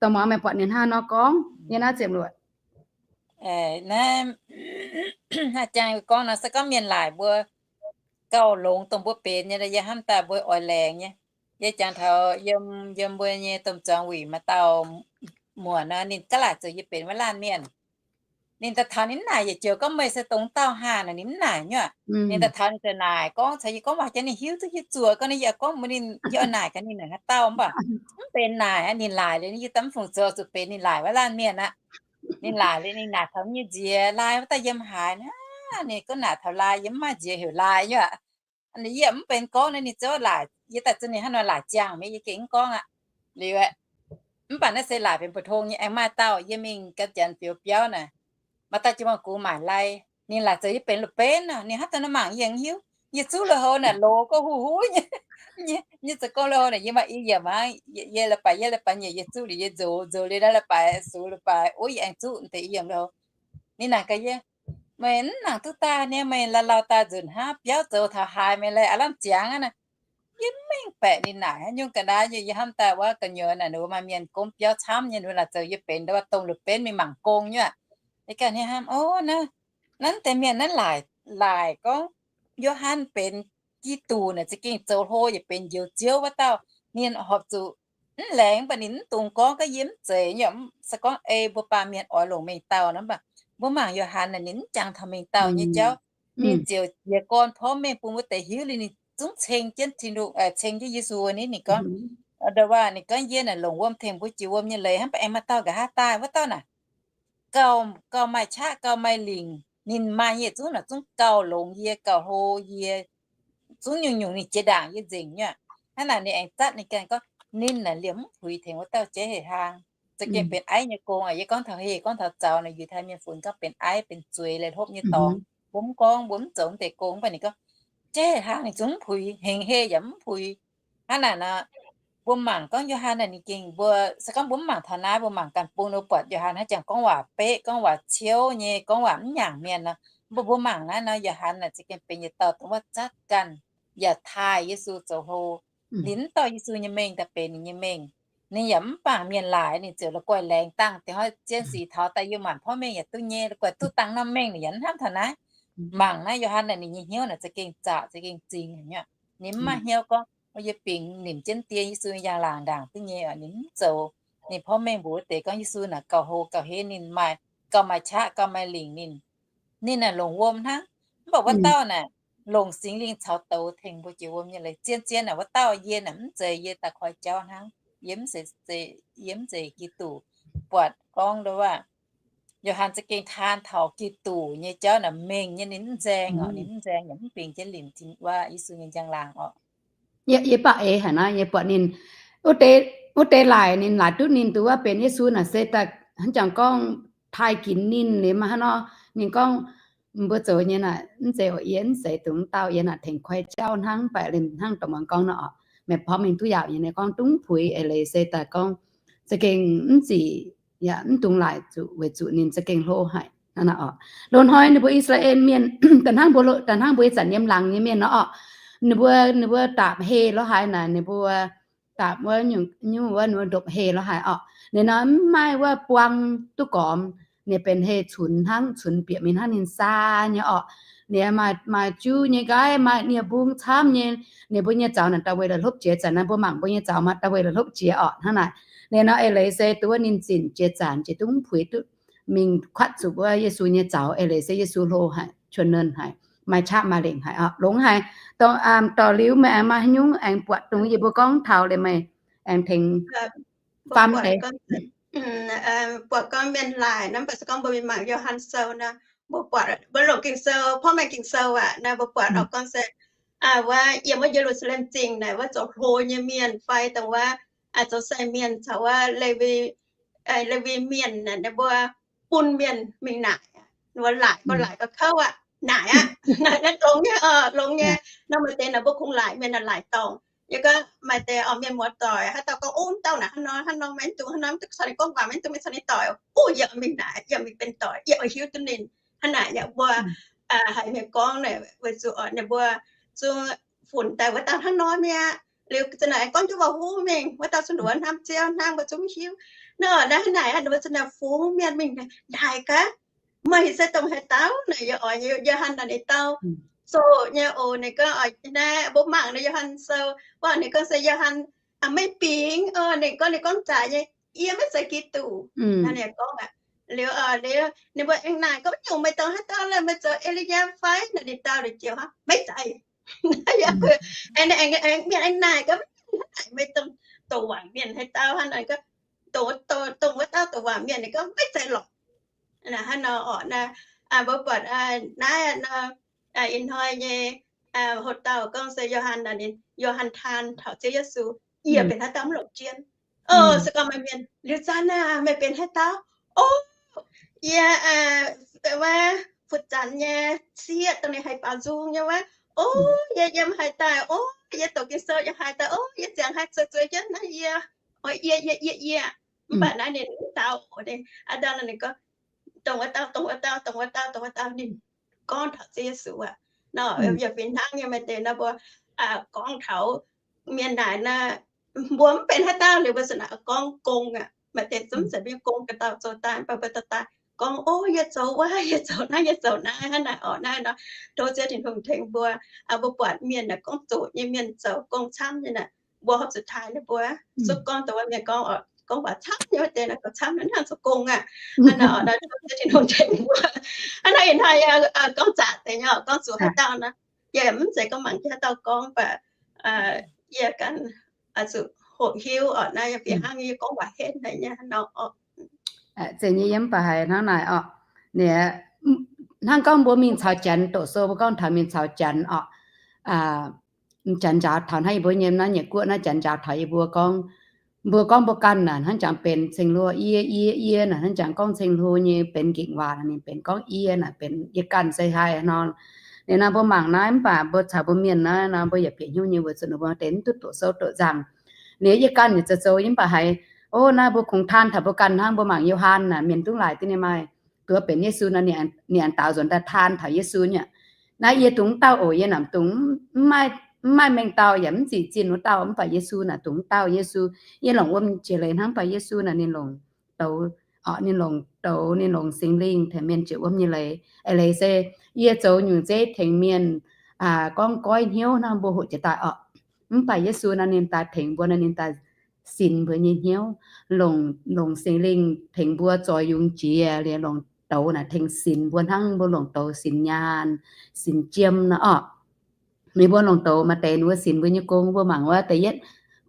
dongh muangx meih buatc ninh hnangv nor gorngv nyei naaiv ziepc luoqc. Naaiv, naaiv jangx gorngv nor se gorngv mienh laaic mbuo gauh longx dongh mbuo benx nyei, yie hnamv daaih mbuo oix laengz nyei. Yie jangx taux yiem, yiem mbuo nyei domh zuangx wuic maaih dauh muoc nor, ninh gaav laaic zoux yie benx wuov laanh mienh. Ninh daaih taux ninh mv naaic, yie ziouc gorngv meih se dongh dauh haah naaic, ninh mv naaic nyuoqc. Ninh daaih taux ninh ziouc naaic gorngv caux yie gorngv waac jangx ninh hiuv duqv yie zuoqc gorngv, yie gorngv mbuox ninh, yie oix naaic gaax ninh naaic haaix dauh mv baac mv benx naaic aqv. Ninh laaic liuz, yie daaih mv fungc zoux zuqc benx ninh laaic wuov laanh mienh aqv. Ninh laaic liuz ninh naaic taux nyei nziex lai wuov dauh yiem haaix aqv. Ninh gorngv naaic taux lai, yie mv maaih nziex heuc lai nyuoqc. Yie mv benx gorngv naaiv ninh zouv laaic, yie daaih zuqc ninh hnangv nor laaic ziangh mi'aqv, yie gengh mv gorngv aqv. Liuz, mv baac naaiv se laaic benx mbu'ndongx nyei. Aengx maaih dauh yie mingh ganh janx fioux biauv naaic, maaih dauh jiu-baang gux maaic lai, ninh laaic zoux yie benx la'benv nor, ninh hnangv daaih nor mangc yie hiuv, yie zuqv lui-houx naaic loz gorngv huv huv nyei. Yie zoux gorngv lui-houx naaic yie maaih i yiemc hnangv, yie leiz-baaix, yie leiz-baaix nyeic yie zuqv liuz yie nzox, nzox liuz naaiv leiz-baaix sux leiz-baaix, o, yie aengx zuqv deix i yiemc lui-houx. Ninh naaic gaax yie, meih mv nangc duqv daaih niaa, meih lauh lauh daaih nzunc hnangv biauv zoux taux haaix meih leiz aav lamh ziangx aqv naaic. Yie mv mengh baeqc ninh naaic haaix nyungc ga'naaiv nyei. Yie hnamv daaih wuov gu'nyuoz naaic ninh mbuo maaih mienh gomv biauv camv nyei, ninh mbuo laaic zoux yie benx dongh la'benv mingh mangc gong nyuoqc. Yie ganh hnamv, o, naaiv, naaiv deix mienh naaiv laaic, laaic gorngv Yo^han benx Giduc naaic za'gengh zoux hlo yaac benx Njoux Ziouv wuov dauh. Ninh horpc zuqc mv laengz, mv baac ninh mv dungx gorngv, gorngv yie mv zeiz nyei. Se gorngv ei mbuo baamh mienh oix longc mengh dauh nor, mv baac mbuo mangc Yo^han naaic ninh mv jangx taux mengh dauh nyei jauv. Ninh ziouc jiez gorn porv mengh bun wuov deix hiuv liuz ninh zungv ceng jienv Tin-Hungh, ceng jienv Yesu ni. Ninh gorngv, ndau waac ninh gorngv, yie naaic longc wuom tengx mbuo jiex wuom nyei leiz hnangv, mv baac aengx maaih dauh nqa'haav daaih. Wuov dauh naaic gauh, gauh maaih qaqv, gauh maaih lingc. Ninh maaih nyei zungv naaic zungv gauh longx yie, gauh hlo yie, zungv nyungc-nyungc ninh jiex ndaangc yie nzengc nyei. Hnangv naaic ninh aengx zatv ninh ganh gorngv ninh naaic liemh mv puix tengx wuov dauh jeiv heh hlaang. Za'gengh benx aiv nyei gong aqv. Yie gorngv taux heh, gorngv taux zaux naaic, Yiutai Mienh funx gorngv benx aiv, benx zueiz, leiz hlopv nyei dorngx. Mbuo mv gorngv, mbuo mv zoux mv deix gong, mv baac ninh gorngv jeiv heh hlaang ninh zungv mv puix, hengx heh yaac mv puix. Hnangv naaic nor, mbuo mangc gorngv Yo^han naaic ninh gengh, mbuo se gorngv mbuo mv mangc taux naaiv, mbuo mangc ganh bung nor buatc Yo^han haaix jangx gorngv waac beqv, gorngv waac ciouv nyei, gorngv waac mv nyaangc mienh nor. Mv baac mbuo mangc naaiv nor, Yo^han naaic za'gengh benx yietc dauh dongh wuov zatv ganh yaac taaih Yesu zoux hlo. Ninh mv dorh Yesu nyei mengh daaih benx ninh nyei mengh. Ninh yaac mv bangc mienh laaic, ninh ziouc la'guaih laengz dangh dingc hnoi zien sic taux daaih yiem maanc porv mengh yaac duqv nyei, la'guaih duqv dangh norm mengh ninh yaac mv hnamv taux naaiv. Mangc naaiv Yo^han naaic ninh nyei hnyouv naaic za'gengh zaqc za'gengh zingx nyei. Ninh mv maaih hnyouv gorngv, o, yie bingx nimc jienv die Yesu njang-laangc ndaangc duqv nyei oc. Ninh mv zoux. Ninh porv mengh mbuox wuov deix gorngv Yesu naaic gauh hlo gauh henv ninh, maaih gauh maaih qaqv gauh maaih lingc ninh. Ninh naaic longc wuom hnangv. Mv baac wuov dauh naaic longc Singx Lingh caux douz tengx mbuo jiex wuom nyei leiz. Zien-zien naaic wuov dauh yie naaic mv zeiz yie daaih koi jauv hnangv. Yie mv zeiz, yie mv zeiz Giduc. Buatc gorngv ndo waac, Yo^han za'gengh taan taux Giduc nyei jauv naaic mengh nyei, ninh mv nzaeng oc. Ninh mv nzaeng yaac mv bingx jienv limc Tin-Hungh, Yesu nyei njang-laangc oc. Yie, yie baac eix haic naaiv, yie buatc ninh wuov deix, wuov deix laaic ninh laaic duqv ninh duqv wuov benx Yesu naaic se daaih hnangv jangx gorngv taaih ginx ninh liuz maaih hnangv nor, ninh gorngv, mbuo zoux nyei naaic mv zeiz oc, yie mv zeiz dongh wuov dauh, yie naaic tengx koi jauv hnangv, mv baac liemh hnangv dongh muangx gorngv nor oc, meih porv mengh duqv yaauc nyei, ninh gorngv dungv puix eix leiz se daaih gorngv za'gengh mv zic, yaac mv dungx laaic zuqc weic zuqc ninh za'gengh hlo haic. Loz-hnoi ninh mbuo I^saa^laa^en Mienh, da'hnangv mbuo, da'hnangv mbuo ih zanc yiem laangz nyei mienh nor orqc, ninh mbuo, ninh mbuo daapc heh lorz haaix naaic, ninh mbuo daapc wuov nyungc, nyungc wuov ninh mbuo ndopv heh lorz haaix orqc, ninh nor mv maaih wuov buang duqv gormx. Ninh benx heh cunx hnangv, cunx bieqc mingh hnangv ninh saa nyei orqc. Ninh maaih, maaih juv nyei nqaiv, maaih nie-mbung camv nyei. Ninh mbuo nyei zaux naaic da'wuov la'hlopv jiex, zanc naaiv mbuo mangc mbuo nyei zaux maaih da'wuov la'hlopv jiex orqc hnangv naaic. Ninh nor eix leiz se duqv wuov ninh zinc jiex zanc jiex dungv puix duqv mingh kuatv zuqc wuov Yesu nyei zaux, eix leiz se Yesu hlo haic, cuotv nernh haic, maaih qaqv maaih lengc haic orqc, longx haic. Dorh liuz meih aengx maaih haaix nyungc aengx buatc dongh yie mbuo gorngv taux liuz meih aengx tengx faam deix. Buatc gorngv mienh laaic naaiv, mv baac se gorngv mbuo mingh mangc Yo^han Sou nor, mbuo buatc, mbuo longc Ging-Sou, porv mengh Ging-Sou aqv, naaiv mbuo buatc orqc gorngv se wuov yiem wuov Ye^lu^saa^lem Zingh naaic wuov zoux hlo nyei mienh fai dongh wuov zoux sai mienh caux wuov Lewi, Lewi Mienh naaic, ninh mbuo bun mienh mingh naaic, ninh mbuo laaic gauh laaic gauh kouv aqv. naaic aqv. Naaic naaiv longx nyei, longx nyei. Nor maaih deix naaic mbuo kungx laaic mienh naaic laaic dorngc. Yie gorngv maaih deix oix mienh muoz-doic haaix dauh gorngv, Ov, dauh naaic hnangv nor hnangv nor, maiv dungx hnangv nor, maiv dungx caux ninh gorngv waac, maiv dungx mingh caux ninh doic. Ov, yie oix mingh naaic, yie mingh benx doic, yie oix hiuv duqv ninh. Hnangv naaic yaac mbuo haiz mienh gorngv naaic, weic zuqc oix ninh mbuo zungv funx daaih wuov dauh hnangv nor mi'aqv. Liuz za'naaic gorngv jienv waac-huv mingh, wuov dauh zungv nduov hnamv Ziouv hnangv, mbuo zungv hiuv. Nor naaiv hnangv naaic, ninh mbuo za'naaic fungx mienh mingh naaic gaax, meih se dongh haaix dauh naaic? Yie oix hiuv Yo^han naaic ninh dauh zoqc nyei oc. Ninh gorngv naaiv mbuo mangc naaiv Yo^han sou, waac ninh gorngv se Yo^han, meih bingx, ninh gorngv, ninh gorngv zaqc nyei, yie maiv zeiz Giduc. Ninh gorngv aqv. Liuz, liuz ninh mbuo aengx naaic gorngv, Nyungc meih dongh haaix dauh? Meih zoux E^li^yaa fai? Naaic ninh dauh liuz ziouc hnangv, Maiv zeiz. Aengx, aengx mienh aengx naaic gorngv, Maiv zeiz, meih dongh, dongh waangc mienh haaix dauh? Hnangv naaic gorngv, Dongh, dongh wuov dauh dongh waangc mienh. Ninh gorngv, Maiv zeiz lorqc. Hnangv nor orqc, naaiv mbuo buatc naaiv nor, ih hnoi nyei hoc dauh gorngv se Yo^han, ninh, Yo^han taan taux Ziouv Yesu, Yie benx haaix dauh mv longc jien. O, se gorngv maaih mienh, Liuz zanc aah, meih benx haaix dauh? O, yie wuov Fu Zanc nyei sieqv, dongh ninh haih baaux nzung nyei wuov. O, yie yiem haaix daaih? O, yie doqc Ging-Sou yiem haaix daaih? O, yie ziangh haaix zueiz zueiz jienv naaiv yie, oix yie, yie, yie, yie. Mv baac naaiv ninh mv dau oc. Aa, dau nor ninh gorngv, Dongh wuov dauh, dongh wuov dauh, dongh wuov dauh, dongh wuov dauh. Ninh gorngv taux Ziouv Yesu aqv. Nor yaac fih hnangv nyei, maaih deix nor mbuo gorngv taux mienh naaic nor, mbuo mv benx haaix dauh liuz mbuo za'naaic gorngv gong aqv. Maaih deix zungv se mbuo nyei gong ga'dauh zoux daaih, mv baac mbuo daaih gorngv, O, yie zoux wuov, yie zoux naaiv, yie zoux naaiv, hnangv naaic orqc. Naaiv nor tov Ziouv Tin-Hungh tengx mbuo. Mbuo buatc mienh naaic gorngv zoqc nyei, mienh zoux gong camv nyei naaic, mbuo horpc zuqc taaih ninh mbuo. Zuqc gorngv dongh wuov mienh gorngv, gorngv waac camv nyei wuov deix naaic, gorngv camv hnangv zoux gong aqv. Hnangv naaic orqc, nor tov Ziouv Tin-Hungh tengx mbuo. Hnangv naaic ih hnoi gorngv zaqc deix nyei, gorngv zuqc haaix dauh nor, yie mv zeiz gorngv mangc jienv haaix dauh gorngv, mv baac yie ganh zuqc hoqc hiuv orqc. Naaiv yie fih hnangv yie gorngv waac henv haic nyei nor orqc. Zeiz nyei, yie mv baac haiz hnangv naaic orqc. Ninh hnangv gorngv mbuo mingh caux Janx doqc sou, mbuo gorngv taux mingh caux Janx orqc. Janx njaaux taux hnangv yie mbuo nyei naaiv nyeic guoqv naaiv, Janx njaaux taux yie mbuo gorngv, mbuo gorngv mbuo ganh naaic hnangv jangx benx ceng-hlo, yie, yie, yie naaic hnangv jangx gorngv ceng-hlo nyei benx nqingx waac naaic, ninh benx gorngv yie naaic benx yie ganh se haiz nor. Liuz nor mbuo mangc naaiv mv baac mbuo caux mbuo mienh naaiv nor mbuo yaac bieqc hnyouv nyei weic zuqc ninh mbuo deix mv duqv doqc sou doqc nzaangc. Liuz yie ganh yaac zoux zoux yie mv baac haiz, o, naaiv mbuo kungx taan taux mbuo ganh hnangv. Mbuo mangc Yo^han naaic, mienh dungv laaic dingh ninh maaih duqv benx Yesu nor, ninh aengx daaux nzuonx daaih taan taux Yesu nyei. Naaiv yie dungx mv dauh oc, yie naaic dungx mv maaih mengh dauh yaac mv zic zinh wuov dauh, mv baac Yesu naaic dungx mv dauh. Yesu, yie longc wuom jiex leiz hnangv, mv baac Yesu naaic ninh longc douz, ninh longc douz, ninh longc Singx Lingh tengx mienh jiex wuom nyei leiz. Eix leiz se yie zoux nyungc zeiv tengx mienh gorngv goiv hnyouv hnangv mbuo hoqc jiex daaih orqc. Mv baac Yesu naaic ninh daaih tengx mbuo naaic, ninh daaih sinx mbuo nyei hnyouv, longc, longc Singx Lingh tengx mbuo zoix yungz jiex liuz longc douz naaic tengx sinx mbuo hnangv mbuo longc douz sinx nyaanh, sinx jiem nor orqc. Ninh mbuo longc douz maaih deix ninh mbuo sinx mbuo nyei gong, mbuo mangc wuov da'yietv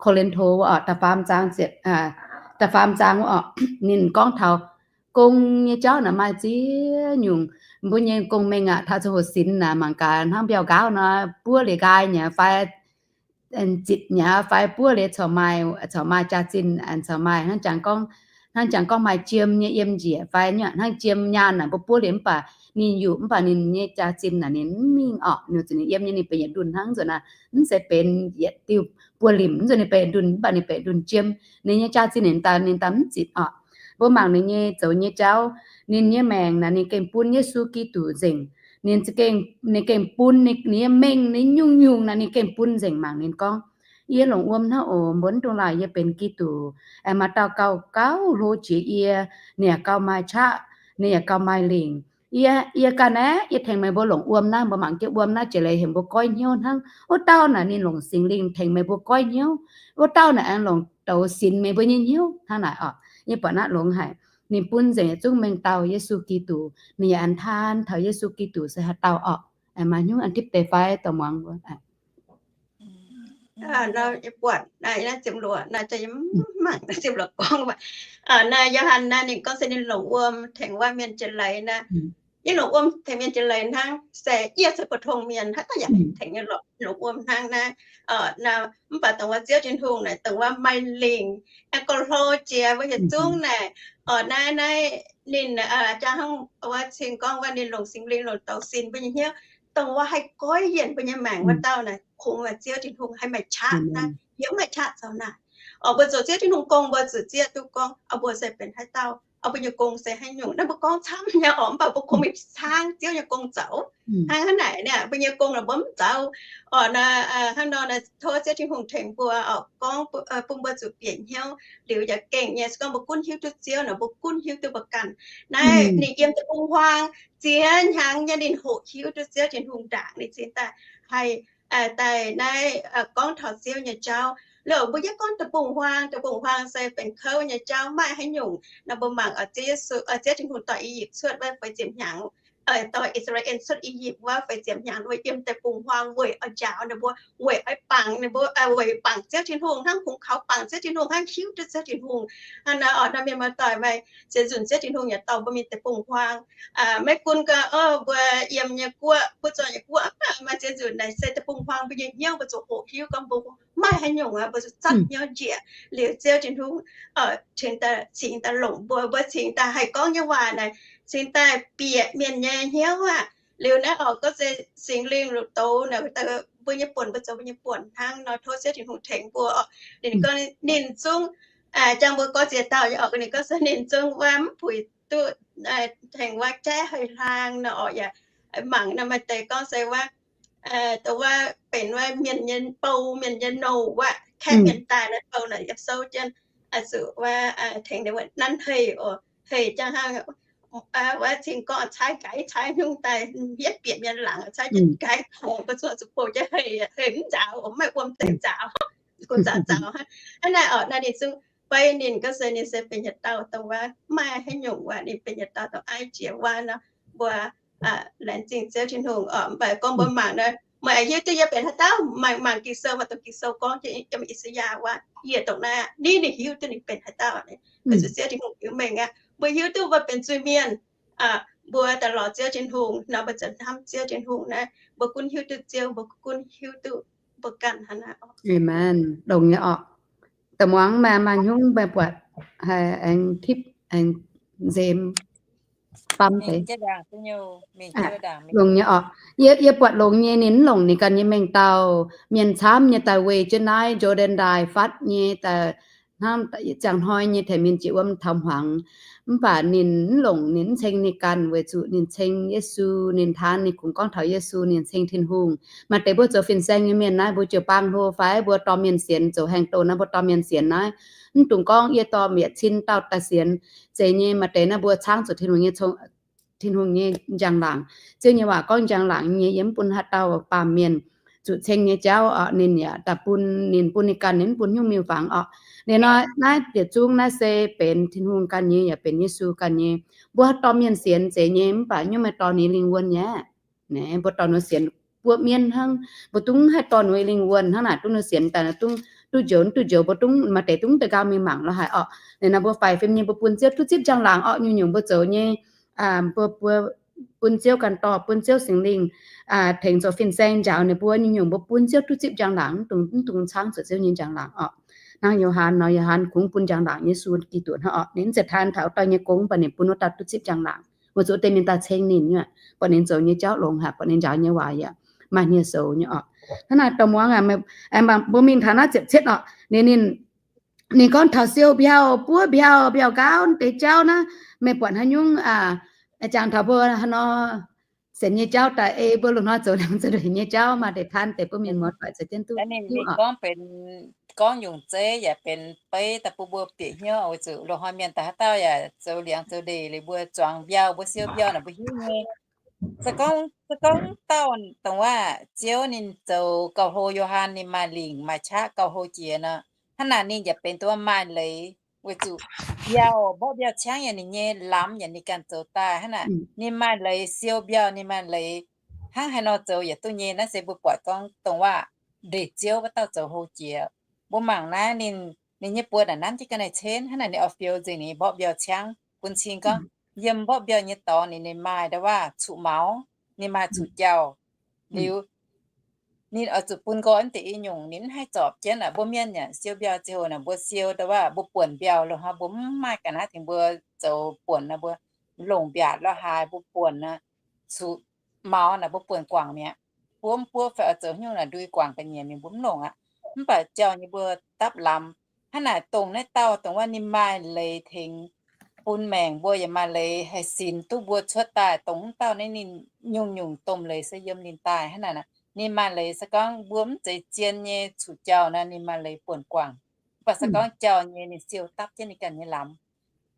Ko^lin^to wuov orqc, da'faam zaang ziepc, da'faam zaang wuov orqc, ninh gorngv taux gong nyei jauv naaic maaih ziex nyungc. Mbuo nyei gong-mengh aqv, taux ziangh hoc sinx naaic mangc gaax hnangv mbiauh nqaauv nor, buov liuz nqaai nyei fai zitc nyei fai buov liuz corc maaih, corc maaih jaax-zinh, corc maaih hnangv jangx gorngv, hnangv jangx gorngv maaih jiem nyei yiem njiec fai hnangv jiem nyaanh naaic mbuo buov liuz mv baac ninh yuqc mv baac ninh nyei jaax-zinh naaic ninh mv mingh orqc. Ninh zuqc ninh yiem nyei ninh benx yietc ndunh hnangv nzuqc naaic, mv zeiz benx yietc diuh buo limc, nzuqc ninh benx ndunh mv baac ninh benx ndunh jiem. Ninh nyei jaax-zinh ninh daaih, ninh daaih mv zitc orqc. Mbuo mangc ninh nyei zoux nyei jauv, ninh nyei maengc naaic ninh gengh bun Yesu Giduc nzengc. Ninh, ninh gengh bun ninh nyei mengh, ninh nyungc-nyungc naaic ninh gengh bun nzengc. Mangc ninh gorngv, Yie longc wuom hnangv oc, mbuo mv dungx laaic yie benx Giduc. Aengx maaih dauh gauh gauh hlo jiex yie, ninh yaac gauh maaih qaqv, ninh yaac gauh maaih lingc. Yie, yie ganh aeqv, yie tengx meih mbuo longc wuom naaiv, mbuo mangc jienv wuom naaiv jiex leiz heuc mbuo goiv hnyouv hnangv. Wuov dauh naaic ninh longc Singx Lingh tengx meih mbuo goiv hnyouv. Wuov dauh naaic aengx longc douz sinx meih mbuo nyei hnyouv hnangv naaic orqc. Yie buatc naaiv longx haic. Ninh bun nzengc yietc zungv mengh dauh Yesu Giduc. Ninh yaac an taan taux Yesu Giduc se haaix dauh orqc. Maaih hnyouv an tipv deix fai dorh muangx. Buatc naaiv ziepc luoqc naaiv, mangc ziepc luoqc gorngv, naaiv Yo^han naaiv ninh gorngv se ninh longc wuom tengx wuov mienh jiex leiz naaiv. Yie longc wuom tengx mienh jiex leiz hnangv, se yie se pou-tong mienh, haaix dauh yaac tengx nyei lorqc, longc wuom hnangv naaiv. Mv baac dongh wuov Ziouv Tin-Hungh naaic, dongh wuov maaih lingc, aengx gorngv hlo jiex mbuo yietc zungv naaic, Orqc, naaiv, naaiv ninh, jang hnangv wuov cing gorngv wuov ninh longc Singx Lingh longc douz sin mbuo nyei hnyouv, dongh wuov haih goiv yienc mbuo nyei maengc wuov dauh naaic, kungx maaih Ziouv Tin-Hungh haih maaih qaqv naaiv, heuc maaih qaqv zoux naaic. Orqc, mbuo zoux Ziouv Tin-Hungh gong mbuo zuqc zieqv duqv gorngv, orqc, mbuo se benx haaix dauh, orqc, mbuo nyei gong se haaix nyungc. Naaiv mbuo gorngv camv nyei orqc, mv baac mbuo kungx mingh caangv Ziouv nyei gong zoux. Hnangv haaix naaic naaic, mbuo nyei gong naaic mbuo mv zoux. Orqc, naaiv, hnangv nor naaic, tov Ziouv Tin-Hungh tengx mbuo, orqc, gorngv bun mbuo zuqc bieqc hnyouv liuz yaac gengh nyei. Se gorngv mbuo gunv hiuv duqv Ziouv naaic, mbuo gunv hiuv duqv mbuo ganh. Naaiv ninh yiem deic-bung-huaang ziex hnyangx nyei, ninh hoqc hiuv duqv Ziouv Tin-Hungh ndaangc, ninh cingx daaih haih daaih naaiv gorngv taux Ziouv nyei jauv. Liuz mbuo yaac gorngv deic-bung-huaang, deic-bung-huaang se benx kouv nyei jauv, maaih haaix nyungc nor mbuo mangc, Ziouv Yesu, Ziouv Tin-Hungh dorh I^yipv cuotv wuov feix ziepc hnyangx, dorh I^saa^laa^en cuotv I^yipv wuov feix ziepc hnyangx, mbuo yiem deic-bung-huaang weic oix njaaux ninh mbuo, weic oix bangc ninh mbuo, weic bangc Ziouv Tin-Hungh, hnangv kungx kaux bangc Ziouv Tin-Hungh, hnangv hiuv duqv Ziouv Tin-Hungh. Hnangv naaiv orqc, naaiv mienh muoz-doic, maaih ziex nzunc Ziouv Tin-Hungh yaac dorh mbuo mingh deic-bung-huaang. Maiv gunv gorngv, orqc, mbuo yiem nyei guoqv, mbuo zoux nyei guoqv, maaih ziex nzunc naaic se deic-bung-huaang mbuo nyei hnyouv, mbuo zuqc hoqc hiuv gorngv mbuo maaih haaix nyungc aqv, mbuo zuqc zatv hnyouv njiec. Liuz Ziouv Tin-Hungh cingx daaih, cingx daaih longc mbuo, mbuo cingx daaih haih gorngv nyei waac naaic cingx daaih bieqc mienh nyei hnyouv aqv. Liuz naaiv orqc, gorngv se Singx Lingh longc douz naaic, mbuo nyei buonc, mbuo zoux mbuo nyei buonc hnangv nor, tov Ziouv Tin-Hungh tengx mbuo orqc. Ninh gorngv ninh zungv, jang mbuo gorngv ziex dauh nyei orqc, ninh gorngv se ninh zungv wuov mv puix duqv tengx wuov jaiv hei hlang nor orqc. Yaac mangc nor maaih deix gorngv se wuov, dongh wuov benx wuov mienh nyei bou, mienh nyei nouh wuov, kaeqv mienh daaih naaiv bou naaic yaac souv jienv, zuqc wuov tengx ninh wuov nanv hei oc, hei jang hnangv wuov cing gorngv caaiv nqaiv caaiv hnyungv daaih, hietv bieqc mienh laangz caaiv jienv nqaiv tongx, mbuo zuqc zuqc bouh jienv hei, hei mv nzaaux oc, maaih wuom deix nzaaux, gunv nzaaux nzaaux hnangv. Hnangv naaic orqc, naaiv ninh zungv beiv ninh gorngv se ninh se benx yietc dauh dongh wuov maaih haaix nyungc waac, ninh benx yietc dauh dongh aiv jiex wuov nor, mbuo laengz zingh Ziouv Tin-Hungh orqc. Mv baac gorngv mbuo mangc nor, meih hiuv duqv yie benx haaix dauh, mangc, mangc Ging-Sou, mv baac dongh Ging-Sou gorngv jienv yiem I^saa^yaa wuov, yie dongh naaiv aqv. Ninh, ninh hiuv duqv ninh benx haaix dauh. Weic zuqc Ziouv Tin-Hungh hiuv mengh aqv. Mbuo hiuv duqv mbuo benx zuiz-mienh, mbuo daaih lorz Ziouv Tin-Hungh nor, mbuo ziouc hnamv Ziouv Tin-Hungh naaiv, mbuo gunv hiuv duqv Ziouv, mbuo gunv hiuv duqv mbuo ganh hnangv naaiv. Amen. Longx nyei orqc. Da'muangx maaih, maaih hnyungv meih buatc haih aengx tipv aengx nzem bamv deix. Longx nyei orqc. Yie, yie buatc longx nyei, ninh mv longc ninh ganh nyei mengh dauh mienh camv nyei daaih weih jienv naaiv Jordan ndaaih fatv nyei daaih hnangv ziangh hnoi nyei tengx mienh jiex wuom taux hmuangx. Mv baac ninh mv longc, ninh mv ceng ninh ganh, weic zuqc ninh ceng Yesu, ninh taan ninh kungx gorngv taux Yesu, ninh ceng Tin-Hungh. Maaih deix mbuo zoux fin-saeng nyei mienh naaiv, mbuo jiu-baang hlo fai mbuo dorh mienh sienx, zoux haengh douz naaiv mbuo dorh mienh sienx naaiv, mv dungx gorngv yie dorh mienh cin dauh daaih sienx. Zeiz nyei, maaih deix naaiv mbuo caangv zuqc Tin-Hungh nyei, Tin-Hungh nyei njang-laangc. Ziouv nyei waac gorngv njang-laangc nyei, yie mv bun haaix dauh baamh mienh zuqc ceng nyei jauv oc. Ninh yaac daaih bun, ninh bun ninh ganh, ninh mv bun nyungc miuc-fangx oc. Ninh nor naaiv yietc zungv naaiv se benx Tin-Hungh ganh nyei, yaac benx Yesu ganh nyei. Mbuo dorh mienh sienx zeiz nyei, mv baac nyungc meih dorh ninh lingh wuonh nyei aqv. Mbuo dorh ninh sienx buoqv mienv hnangv, mbuo dungx haih dorh ninh lingh wuonh hnangv naaic, dungx ninh sienx daaih duqv njoux, duqv njoux, mbuo dungx, maaih deix dungx deix nqaang mingh mangc lorz haic orqc. Ninh nor mbuo faix fim nyei, mbuo bun Ziouv duqv zipv njang-laangc orqc. Nyungc-nyungc mbuo zoux nyei, mbuo, mbuo bun Ziouv ganh dorh, bun Ziouv Singx Lingh tengx zoux fin-saeng njaaux ninh mbuo. Nyungc-nyungc mbuo bun Ziouv duqv zipv njang-laangc, mv dungx, mv dungx caangv zuqc Ziouv nyei njang-laangc orqc. Hnangv Yo^han nor, Yo^han kungx bun njang-laangc Yesu Giduc hnangv orqc. Ninh mv zeiz taan taux wuov dauh nyei gong, mv baac ninh bun wuov dauh duqv zipv njang-laangc, weic zuqc deix mienh daaih ceng ninh nyei, buatc ninh zoux nyei jauv longx haic, buatc ninh njaaux nyei waac yaac maaih hniev-soux nyei orqc. Hnangv naaic dorh muangx aqv, mbuo mingh taux naaiv ziepc cietv orqc. Ninh, ninh, ninh gorngv taux siou mbiauh, buov mbiauh, mbiauh nqaauv deix jauv naaiv, meih buatc haaix nyungc jangx taux mbuo haaix nor sienx nyei jauv daaih ei mbuo lungh hnoi zoux liangx zoux ndeic nyei jauv, maaih deix taan deix mbuo mienh muoz-doic za'gengh duqv hiuv oc. Gorngv nyungc zeiv yaac benx beiv daaih bun mbuo bieqc hnyouv, weic zuqc loz-hnoi mienh daaih haaix dauh yaac zoux liangx zoux ndeic liuz mbuo zuangx mbiauh, mbuo siou mbiauh naaic mbuo hiuv nyei. Se gorngv, se gorngv dauh dongh wuov Ziouv ninh zoux gauh hlo, Yo^han ninh maaih lingc maaih qaqv gauh hlo jiex nor, hnangv naaic ninh yaac benx dongh maaih leiz, weic zuqc mbiauh, mborqv mbiauh ciangv yaac ninh nyei, lamz yaac ninh ganh zoux daaih hnangv naaic. Ninh maaih leiz siou mbiauh, ninh maaih leiz hnangv haaix nor zoux yaac duqv nyei. Naaiv se mbuo buatc gorngv dongh wuov ndeic Ziouv wuov dauh zoux hlo jiex. Mbuo mangc naaiv ninh, ninh nyei buoz naaic nanv jienv ga'naaiv-cen hnangv naaic, ninh oix fiou nzengc ninh mborqv mbiauh ciangv bun cing gorngv yiem mborqv mbiauh nyei dorngx ninh, ninh maaih nda'wuov cuqv maux, ninh maaih cuqv jauh. Liuz ninh oix zuqc bun nqoi naaiv deix i nyungc, ninh mv haih zorpc jienv aqv. Mbuo mienh yaac siou mbiauh ziouc naaic, mbuo siou daaih waac mbuo buonc mbiauh loh hnoi, mbuo mv maaih ga'naaiv tengx mbuo zoux buonc naaic, mbuo longc mbiaatc lorh haaix mbuo buonc naaic, zuqc maux naaic mbuo buonc guangc mi'aqv. Buov mv buov fai oix zoux haaix nyungc naaic ndui guangc ga'nyiec mingh mbuo mv longc aqv. Mv baac jauh nyei mbuo dapv lamz. Hnangv naaic dongh naaiv dauh dongh wuov ninh maaih leiz tengx bun maengc mbuo, yaac maaih leiz haih sinx duqv mbuo cuotv daaih. Dongh wuov dauh naaiv ninh nyungc-nyungc domh leiz se yiem ninh daaih. Hnangv naaic ninh maaih leiz se gorngv mbuo mv zeiz zien nyei cuqv jauh naaic ninh maaih leiz buonc guangc. Mv baac se gorngv jauh nyei ninh siou dapv jienv ninh ganh nyei lamz.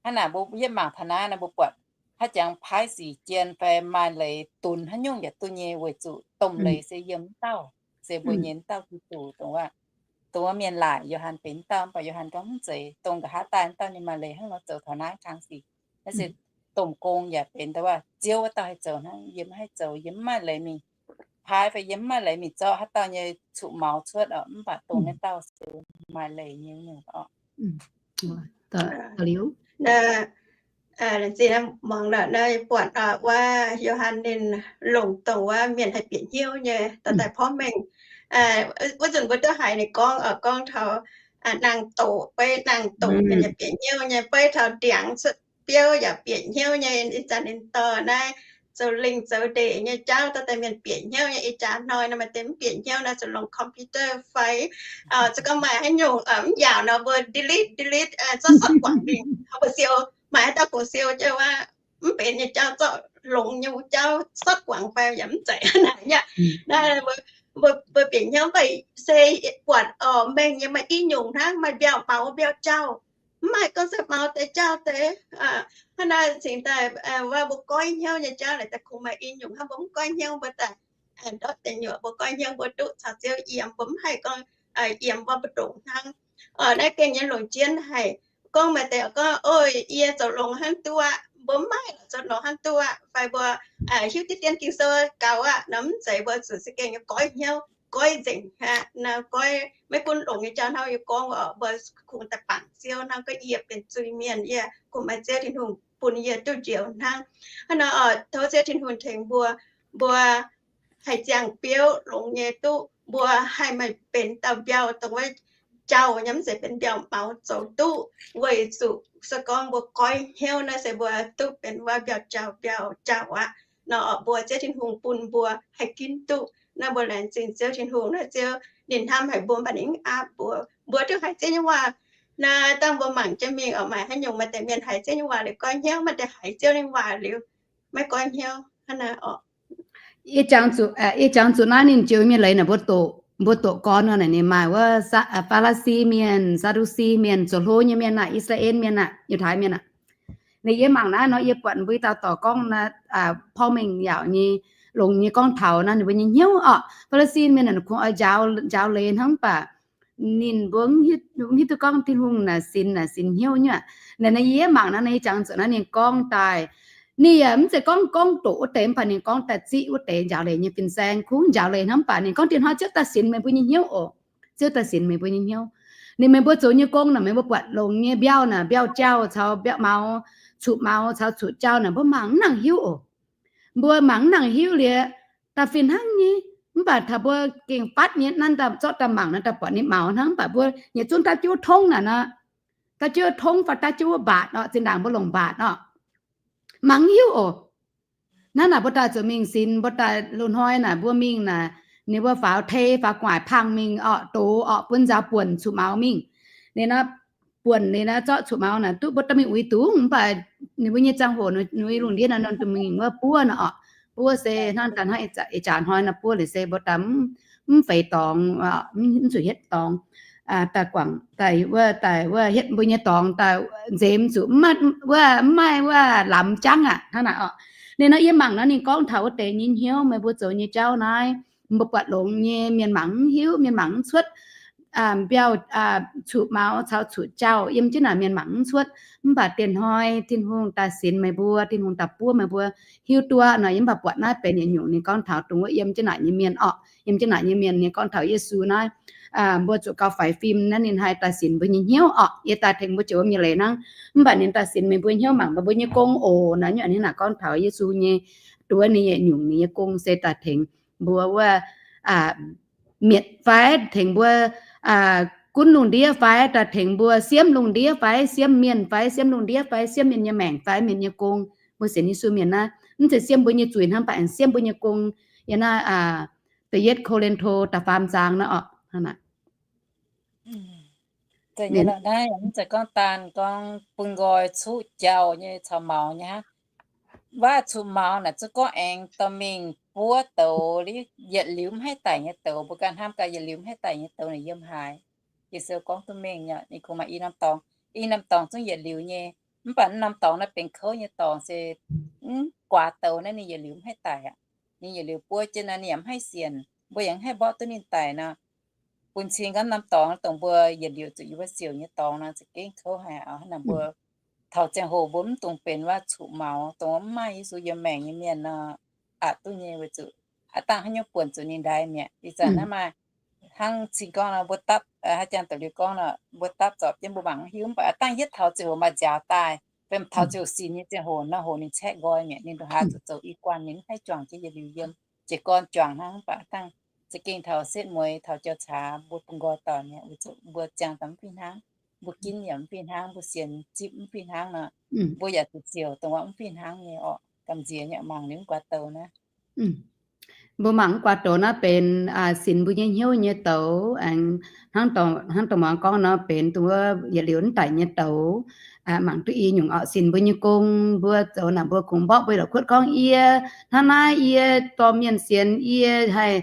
Hnangv naaic mbuo yietv mangc taux naaiv nor mbuo buatc haaix jangx paaiv sic jien fai maaih leiz dunx haaix nyungc yaac duqv nyei, weic zuqc domh leiz se yiem wuov dauh, se mbuo nyei wuov dauh Giduc dongh wuov, dongh wuov mienh laaic Yo^han benx wuov dauh. Mv baac Yo^han gorngv mv zeiz, dongh nqa'haav daaih wuov dauh ninh maaih leiz hnangv nor zoux taux naaiv kang sic. Naaiv se domh gong yaac benx dongh wuov Ziouv wuov dauh haih zoux hnangv, yie mv haih zoux, yie mv maaih leiz mingh paaiv fai yie mv maaih leiz mingh zorqv haaix dauh nyei cuqv maux cuotv oc. Mv baac dongh naaiv dauh se maaih leiz nyei nyungc oc. Buatc wuov Yo^han ninh longc dongh wuov mienh haih bieqc hnyouv nyei dorh daaih porv mengh. Wuov nzunc mbuo duqv haiz ninh gorngv, gorngv taux naang-doqc, beiv naang-doqc mienh yaac bieqc hnyouv nyei, beiv taux ndiangx cuotv biouv yaac bieqc hnyouv nyei. Ih zanc ninh dorh naaiv zoux lingh zoux ndeic nyei jauv dorh daaih mienh bieqc hnyouv nyei. Ih jaax hnoi nor maaih deix mv bieqc hnyouv nor zuqc longc computer fai se gorngv maaih haaix nyungc mv yaauc nor mbuo delete delete zorqv sortv guangc mingh. Mbuo siou maaih haaix dauh kungx siou jienv wuov mv benx nyei jauv zorqv longx nyei wuov jauv sortv guangc fai yaac mv zeiz naaic nyei. Naaiv mbuo bieqc hnyouv mv baac se buatc oc mengh nyei maaih i nyungc hnangv, maaih mbiauh maux mbiauh jauh. Mv maaih gorngv se maux deix jauh deix. Hnangv naaiv cingx daaih wuov mbuo goiv hnyouv nyei jauv naaic daaih kungx maaih i nyungc hnangv. Mbuo mv goiv hnyouv mbuo daaih ndortv deic nyuoqc, mbuo goiv hnyouv mbuo duqv caux Ziouv yiem, mbuo mv haih gorngv yiem wuov mbu'ndongx hnangv. Naaiv gengh nyei longc jienv haic. Gorngv maaih deix gorngv, o, yie zoux longx hnangv duqv aqv, mbuo mv maaih zoux longx hnangv duqv aqv, fai mbuo hiuv diqv dien Ging-Sou gaux aqv nor, mv zeiz. Mbuo zuqc se gengh nyei goiv hnyouv, goiv nzengc aqv. Naaiv goiv maiv gunv longx nyei jauv hnangv yie gorngv oc, mbuo kungx daaih bangc Ziouv hnangv. Gorngv yie benx zuiz-mienh, yie kungx maaih Ziouv Tin-Hungh bun yie duqv njoux hnangv. Hnangv nor oc, tov Ziouv Tin-Hungh tengx mbuo, mbuo haih ziangh biouv longx nyei duqv, mbuo haih maaih benx dauh mbiauh dongh wuov jauh nyei, mv zeiz benx mbiauh maux zoux duqv. Weic zuqc se gorngv mbuo goiv hnyouv naaiv se mbuo duqv benx wuov mbiauh jauh, mbiauh jauh aqv. Nor mbuo Ziouv Tin-Hungh bun mbuo haih ginv duqv. Naaiv mbuo laengz zingh Ziouv Tin-Hungh, naaiv Ziouv ninh hnamv haic mbuo, mv baac ninh mv aapv mbuo. Mbuo duqv haiz Ziouv nyei waac. Naaiv dangh mbuo mangc jienv mingh oc, maaih haaix nyungc maaih deix mienh haiz Ziouv nyei waac liuz goiv hnyouv, maaih deix haiz Ziouv nyei waac liuz maiv goiv hnyouv. Hnangv naaiv oc. Yie jangx zuqc naaiv ninh joux mienh leiz naaic, mbuo doqc, mbuo doqc gorn nor naaic ninh maaih wuov Faa^li^si mienh, Saa^ndu^si mienh, zoux hlo nyei mienh aac, I^saa^laa^en mienh aac, Yiutai mienh aac. Ninh, yie mangc naaiv nor yie buatc mbuo dauh dorc gorngv naaiv porv mengh yaac nyei, longx nyei gorngv taux naaiv ninh mbuo nyei hnyouv oc. Faa^li^si mienh naaic kungx oix njaaux, njaaux leiz hnangv, mv baac ninh mbuo mv hiuv duqv gorngv Tin-Hungh naaic sinx, naaic sinx hnyouv nyei aqv. Naaic yie mangc naaiv, yie jangx zuqc naaiv ninh gorngv daaih, ninh yaac mv zeiz gorngv, gorngv doqc wuov deix, mv baac ninh gorngv daaih ziqv wuov deix njaaux leiz nyei fin-saeng, kungx njaaux leiz hnangv, mv baac ninh gorngv, Tin-Hungh, Ziouv daaih sinx meih mbuo nyei hnyouv oc. Ziouv daaih sinx meih mbuo nyei hnyouv. Ninh, meih mbuo zoux nyei gong naaic, meih mbuo buatc longx nyei mbiauh naaic, mbiauh jauh caux mbiauh maux, cuqv maux caux cuqv jauh naaic, mbuo mangc mv nangc hiuv oc. Mbuo mangc mv nangc hiuv liuz, da'fih hnangv nyei. Mv baac taux mbuo gengh fatv nyei nanv daaih zorqv daaih mangc naaic, daaih buatc ninh maux hnangv. Mv baac mbuo yietc zungv da'juov tongv naaic nor, da'juov tongv fai da'juov mbaatc oc, zinh ndaangc mbuo longc mbaatc oc, mangc mv hiuv oc. Naaiv naaic mbuo daaih zuqc mingh sinx, mbuo daaih loz-hnoi naaic mbuo mingh naaic, ninh mbuo faaux tei faaux gu'nguaaic pangh mingh oc, doz oc, bun nzaaux buonc cuqv maux mingh. Ninh naaiv buonc ninh naaiv zorqv cuqv maux naaic duqv mbuo dorh mingh uix dungz, mv baac ninh mbuo nyei ziangh hoc, ninh mbuo lungh ndiev naaiv nor, mingh wuov buov naaic oc. Buov se hnangv daaih hnangv ih jaax hnoi naaiv buov liuz se mbuo daaih mv feix dorngx, mv zuqc hietv dorngx, daaih guangc daaih wuov, daaih wuov hietv mbuo nyei dorngx daaih nzemx zuqc wuov, mv maaih wuov lamz jangv aqv hnangv naaic oc. Ninh nor yie mangc nor ninh gorngv taux wuov deix nyei hnyouv, meih mbuo zoux nyei jauv naaiv, mbuo buatc longx nyei mienh mangc mv hiuv, mienh mangc mv cuotv. Mbiauh, cuqv maux caux cuqv jauh yiem jienv naaic mienh mangc mv cuotv. Mv baac dieh hnoi Tin-Hungh daaih sinx meih mbuo, Tin-Hungh daaih buov meih mbuo hiuv duqv nor, yie mv baac buatc naaiv benx yietc nyungc ninh gorngv taux dongh wuov yiem jienv naaic nyei mienh oc. Yiem jienv naaic nyei mienh ninh gorngv taux Yesu naaiv, mbuo zuqc gauh faix fim naaiv ninh haih daaih sinx mbuo nyei hnyouv oc. Yie daaih tengx mbuo joux mienh leiz hnangv. Mv baac ninh daaih sinx meih mbuo hnyouv, mangc meih mbuo nyei gong oc. Naaiv nyungc ninh naaic gorngv taux Yesu nyei, dongh wuov ninh yietc nyungc ninh nyei gong se daaih tengx mbuo wuov mietc fai tengx mbuo gunv lungh ndiev fai, daaih tengx mbuo siemv lungh ndiev fai, siemv mienh fai, siemv lungh ndiev fai, siemv mienh nyei maengc fai, mienh nyei gong. Mbuo sienx Yesu mienh naaiv, mv zeiz siemv mbuo nyei zuiz hnangv, mv baac aengx siemv mbuo nyei gong. Yiem naaiv da'yietv Ko^lin^to da'faam zaang naaiv oc. Naaiv mv zeiz gorngv daanh gorngv bun nqoi cuqv jauh nyei caux maux nyei hnangv. Waac cuqv maux naaic zungv gorngv aengx dorh mingh buov douz, yietc liuz mv haih daic nyei douz. Mbuo ganh hnamv gaax, yietc liuz mv haih daic nyei douz naaic yiem haaix? Ging-Sou gorngv duqv mengh nyei. Ninh kungx maaih i norm dorngx, i norm dorngx zungv yietc liuz nyei. Mv baac norm dorngx naaiv benx kouv nyei dorngx se mv guaax douz naaiv ninh yietc liuz mv haih daic aqv. Ninh yietc liuz buov jienv naaiv ninh yaac mv haih sienx, mbuo yaac mv haih mborqv duqv ninh daic nor. Bun cing gorngv norm dorngx dongh mbuo yietc liuz zuqc yie mbuo siouc nyei dorngx nor, za'gengh kouv haic. Hnangv naaic mbuo taux ziangh hoc mbuo mv dungx benx waac cuqv maux, dongh mv maaih Yesu yiem maengc nyei mienh nor, aqc duqv nyei weic zuqc aav dangh haaix nyungc buonc zuqc ninh ndaix mi'aqv. Ih zanc naaiv maaih hnangv cing gorngv nor, mbuo dapv, haaix jangx doqc liuz gorngv nor, mbuo dapv zorpc jienv mbuo mangc mv hiuv, mv baac aav dangh yietv taux ziangh hoc maaih nziaaux daaih, fai taux ziangh hoc sin nyei ziangh hoc nor, hoc ninh caeqv nqoi mi'aqv, ninh ndongc haaix zuqc zoux i guanh ninh mv haih juangc jienv yietc liuz yiem. Jiez gorn juangc hnangv, mv baac aav dangh za'gengh taux setv mueiz taux jauv-caax mbuo bun nqoi doic mi'aqv, weic zuqc mbuo ziangh daaih mv fih hnangv, mbuo ginv yaac mv fih hnangv, mbuo sienx zipv mv fih hnangv nor, mbuo yaac zuqc siouc dongh wuov mv fih hnangv nyei orqc. Gamh nziex nyei mangc liuz mv guaax douz naaiv. Mbuo mangc mv guaax douz naaiv benx sinx mbuo nyei hnyouv nyei douz. Aengx hnangv dongh muangx gorngv nor, benx dongh wuov yietc liuz mv daic nyei douz. Mangc duqv i nyungc orqc, sinx mbuo nyei gong, mbuo zoux naaic mbuo kungx mborqv mbuo la'kuotv gorngv yie hnangv naaiv, yie dorh mienh sienx, yie haih,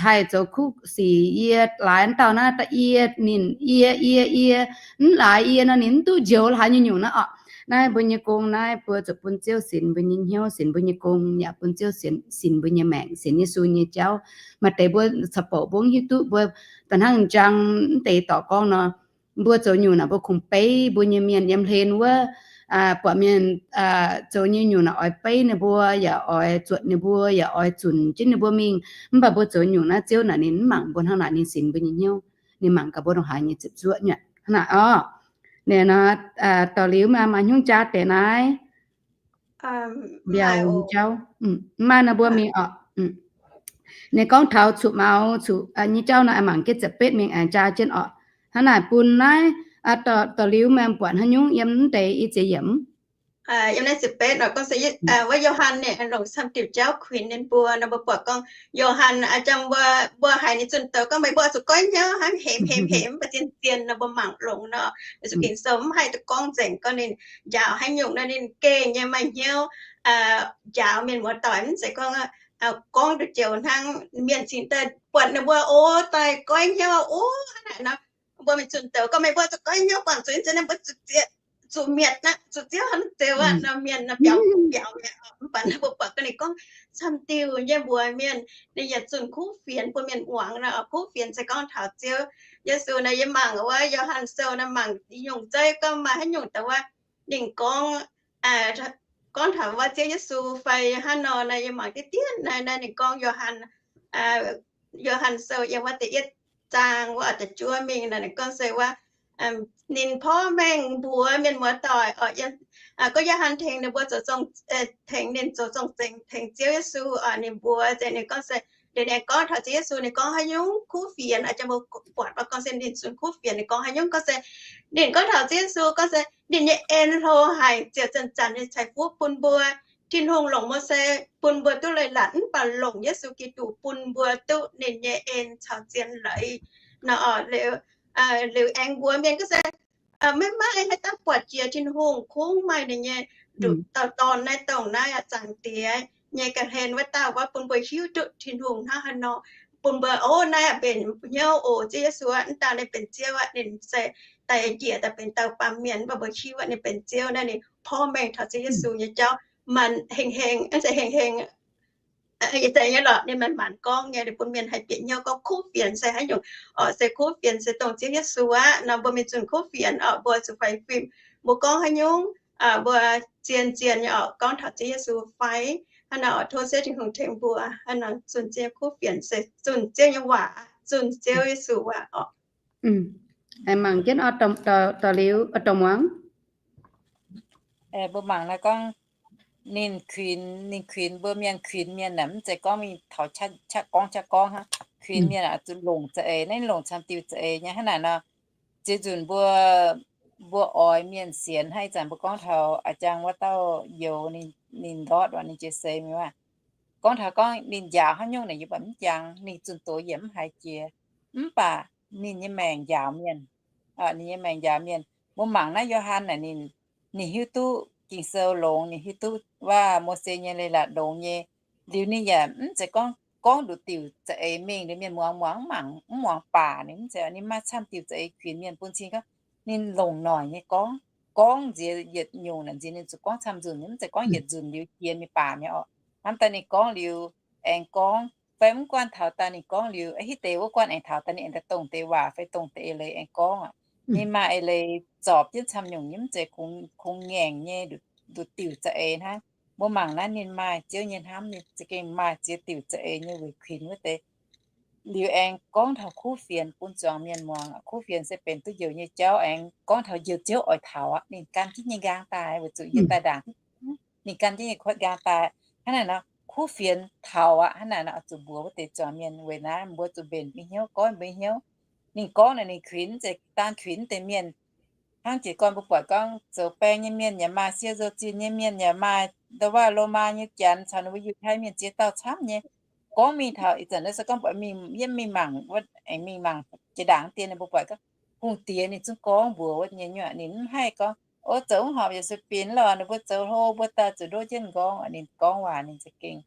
haih zoux kuv sic, yie laaix dauh naaiv daaih yie, ninh yie, yie, yie, mv laaix yie nor ninh mv duqv njoux haaix nyungc-nyungc naaiv orqc. Naaiv mbuo nyei gong naaiv mbuo zuqc bun Ziouv sinx mbuo nyei hnyouv, sinx mbuo nyei gong, yaac bun Ziouv sinx, sinx mbuo nyei maengc, sinx Yesu nyei jauv. Maaih deix mbuo caux bouc mbuo mv hiuv duqv, mbuo da'hnangv njang mv deix dorc gorngv nor, mbuo zoux nyungc naaic mbuo kungx beiv mbuo nyei mienh yiem hlen wuov, buatc mienh zoux nyei nyungc naaic oix beiv ninh mbuo, yaac oix zuotc ninh mbuo, yaac oix zunc jienv ninh mbuo mingh. Mv baac mbuo zoux nyungc naaiv Ziouv naaic ninh mv mangc mbuo hnangv naaic, ninh sinx mbuo nyei hnyouv, ninh mangc gaax mbuo ndongc haaix nyei ziepc zuoqv nyuoqc hnangv naaic orqc. Ninh nor, dorh liuz maaih hnyungv jaa deix naaiv mbiauz nyei jauv, mv maaih nor mbuo mingh orqc. Ninh gorngv taux cuqv maux cuqv nyei jauv nor, mangc jienv ziepc betv mingh aengx jaa jienv orqc. Hnangv naaic bun naaiv dorh liuz meih buatc haaix nyungc yiem mv deix i ziex yiemc? Yiem naaiv ziepc betv nor gorngv se wuov Yo^han ninh longc camv diuc jauv kuinx ninh mbuo nor, mbuo buatc gorngv Yo^han a'jang mbuo, mbuo haiz ninh zunh douz gorngv meih mbuo zuqc goiv hnyouv hnangv, hemx hemx hemx mv baac zien-zien nor, mbuo mangc longx nor, Yesu Ging-Sou mv haih duqv gorngv nzengc gorngv ninh njaaux haaix nyungc nor, ninh gengh nyei maaih hnyouv njaaux mienh muoz-doic, mv zeiz gorngv gorngv duqv joux hnangv mienh cingx daaih buatc ninh mbuo o daaih goiv hnyouv o hnangv naaic nor, mbuo mingh zunh douz gorngv meih mbuo zuqc goiv hnyouv guangc zuqc, mv zeiz naaiv mbuo zuqc mietc aqv, zuqc Ziouv hnangv, zuqc wuov nor mienh nor biaux biaux mi'aqv. Mv baac naaiv mbuo buatc gorngv ninh gorngv camv diuc nyei mbuox mienh, ninh yaac zunh kuv fienx bun mienh muangx nor. Kuv fienx se gorngv taux Ziouv Yesu nor. Yie mangc wuov Yo^han Sou nor, mangc nyungc zeiv gorngv maaih haaix nyungc daaih wuov ninh gorngv, gorngv taux wuov Ziouv Yesu fai hnangv nor naaiv, yie mangc diqv dienv naaiv, naaiv ninh gorngv Yo^han, Yo^han Sou yiem wuov da'yietv zaang wuov da'juov mingh naaic, ninh gorngv se wuov ninh porv mengh mbuox mienh muoz-doic oc, gorngv Yo^han tengx ninh mbuo zoux, tengx ninh zoux zorng-zengx, tengx Ziouv Yesu oc. Ninh mbuox se ninh gorngv se, liuz ninh gorngv taux Ziouv Yesu ninh gorngv haaix nyungc kuv fienx, a'jang mbuo buatc gorngv se ninh zunh kuv fienx, ninh gorngv haaix nyungc gorngv se, ninh gorngv taux Ziouv Yesu gorngv se ninh nyei en hlo haic, ziouc zanc-zanc nyei ceix fuqv bun mbuo. Tin-Hungh longc Mose bun mbuo duqv leiz-latc, mv baac longc Yesu Giduc bun mbuo duqv ninh nyei en caux zien leiz nor. Liuz, liuz aengx mbuox mienh gorngv se maiv maaih haaix dauh buatc jiex Tin-Hungh, kungx maaih ninh nyei nduqc dauh Dorn naaiv dongh naaiv aqv, Zaangc Diex nyei ga'hlen wuov dauh, wuov bun mbuo hiuv duqv Tin-Hungh hnangv haaix nor, bun mbuo, o, naaiv mbenc hnyouv oc, Ziouv Yesu aqv, mv dauh ninh benx Ziouv aqv, ninh se daaih njiec daaih benx dauh baamh mienh, mv baac mbuo hiuv aqv ninh benx Ziouv naaiv, ninh porv mengh taux Ziouv Yesu nyei jauv, maanc hengh hengh, mv zeiz hengh hengh, ih zanc nyei lorqc, ninh maanc maanc gorngv nyei, ninh bun mienh haih bieqc hnyouv gorngv kuv fienx se haaix nyungc. Oc, se kuv fienx se dongh Ziouv Yesu aqv nor, mbuo mingh zunh kuv fienx oc, mbuo zuqc faix fim. Mbuo gorngv haaix nyungc, mbuo zien-zien nyei oc, gorngv taux Ziouv Yesu fai hnangv nor oc, tov Ziouv Tin-Hungh tengx mbuo hnangv nor zunh Ziouv kuv fienx se zunh Ziouv nyei waac, zunh Ziouv Yesu waac oc. Mangc jienv oc, dorh liuz, dorh muangx. Mbuo mangc naaiv gorngv ninh kuinx, ninh kuinx mbuo mienh, kuinx mienh naaic, mv zeiz gorngv mingh taux qaqv gorngv qaqv gorngv hnangv. kuinx mienh oix zuqc longc za'eix, naaiv longc camv diuh za'eix nyei. Hnangv naaic nor, ziex nzunc mbuo, mbuo oix mienh sienx, hnangv ih zanc mbuo gorngv taux a'jang wuov dauh youz, ninh ndortv waac, ninh jiex seix mi'aqv. Gorngv taux gorngv ninh njaaux haaix nyungc naaic yie buatc mv jangx, ninh zunh doz yaac mv haiz jiex, mv baac ninh nyei maengc njaaux mienh, ninh nyei maengc njaaux mienh. Mbuo mangc naaiv Yo^han naaic, ninh, ninh hiuv duqv Ging-Sou longx, ninh hiuv duqv waac Mose nyei leiz-latc longx nyei. Liuz ninh yaac mv zeiz gorngv, gorngv nduqc diuc za'eix mingh liuz mienh muangx, muangx mv mangc, mv muangx baac ninh mv zeiz, ninh maaih camv diuc za'eix kuinx mienh bun cing gorngv ninh longc noic nyei gorngv, gorngv nziex yietc nyungc naaic nziex ninh zuqc gorngv camv nzunc, mv zeiz gorngv yietc nzunc liuz jiex mingh baac nyei orqc. Hnamv daaih ninh gorngv liuz aengx gorngv, fai mv guanh taux daaih ninh gorngv liuz, hitv deix wuov guanh aengx taux daaih ninh aengx daaih dongh deix waac fai dongh deix eix leiz aengx gorngv aqv. Ninh maaih eix leiz zorpc jienv camv nyungc nyei, mv zeiz kungx ngaengc nyei nduqc diuc za'eix hnangv. Mbuo mangc naaiv ninh maaih Ziouv nyei hnamv, ninh za'gengh maaih ziex diuc za'eix nyei weic kuinx wuov deix. Liuz aengx gorngv taux kuv fienx bun zuangx mienh muangx. Kuv fienx se benx duqv njoux nyei jauv, aengx gorngv taux njoux Ziouv oix taux aqv. Ninh gan jienv nyei nqaang daaih weic zuqc yie daaih ndaangc, ninh gan jienv nyei kuotv nqaang daaih. Hnangv naaic nor kuv fienx taux aqv. Hnangv naaic nor oix zuqc mbuox wuov deix zuangx mienh weic naaiv mbuo zuqc mbenc mbuo hnyouv, goiv mbuo hnyouv. Ninh gorngv naaic ninh kuinx, mv zeiz daan kuinx deix mienh. Hnangv jiez gorn mbuo buatc gorngv zoux baeng nyei mienh yaac maaih, siou zoux zinh nyei mienh yaac maaih, ndau wuov Lomaa nyei janx caux ninh mbuo Yiutai mienh ziex dauh camv nyei. Gorngv mingh taux ih zanc naaiv se gorngv buatc mingh yiem mingh mangc wuov, aengx mingh mangc jiex ndaangc dien ninh mbuo buatc gorngv hungh diex ninh zungv gorngv mbuox wuov nyei nyuoqc, ninh mv haih gorngv, o, zoux mv horpc yaac sueih binc lorqc, ninh mbuo zoux hlo mbuo daaih zuqc ndoqv jienv nqorngv. Ninh gorngv waac ninh za'gengh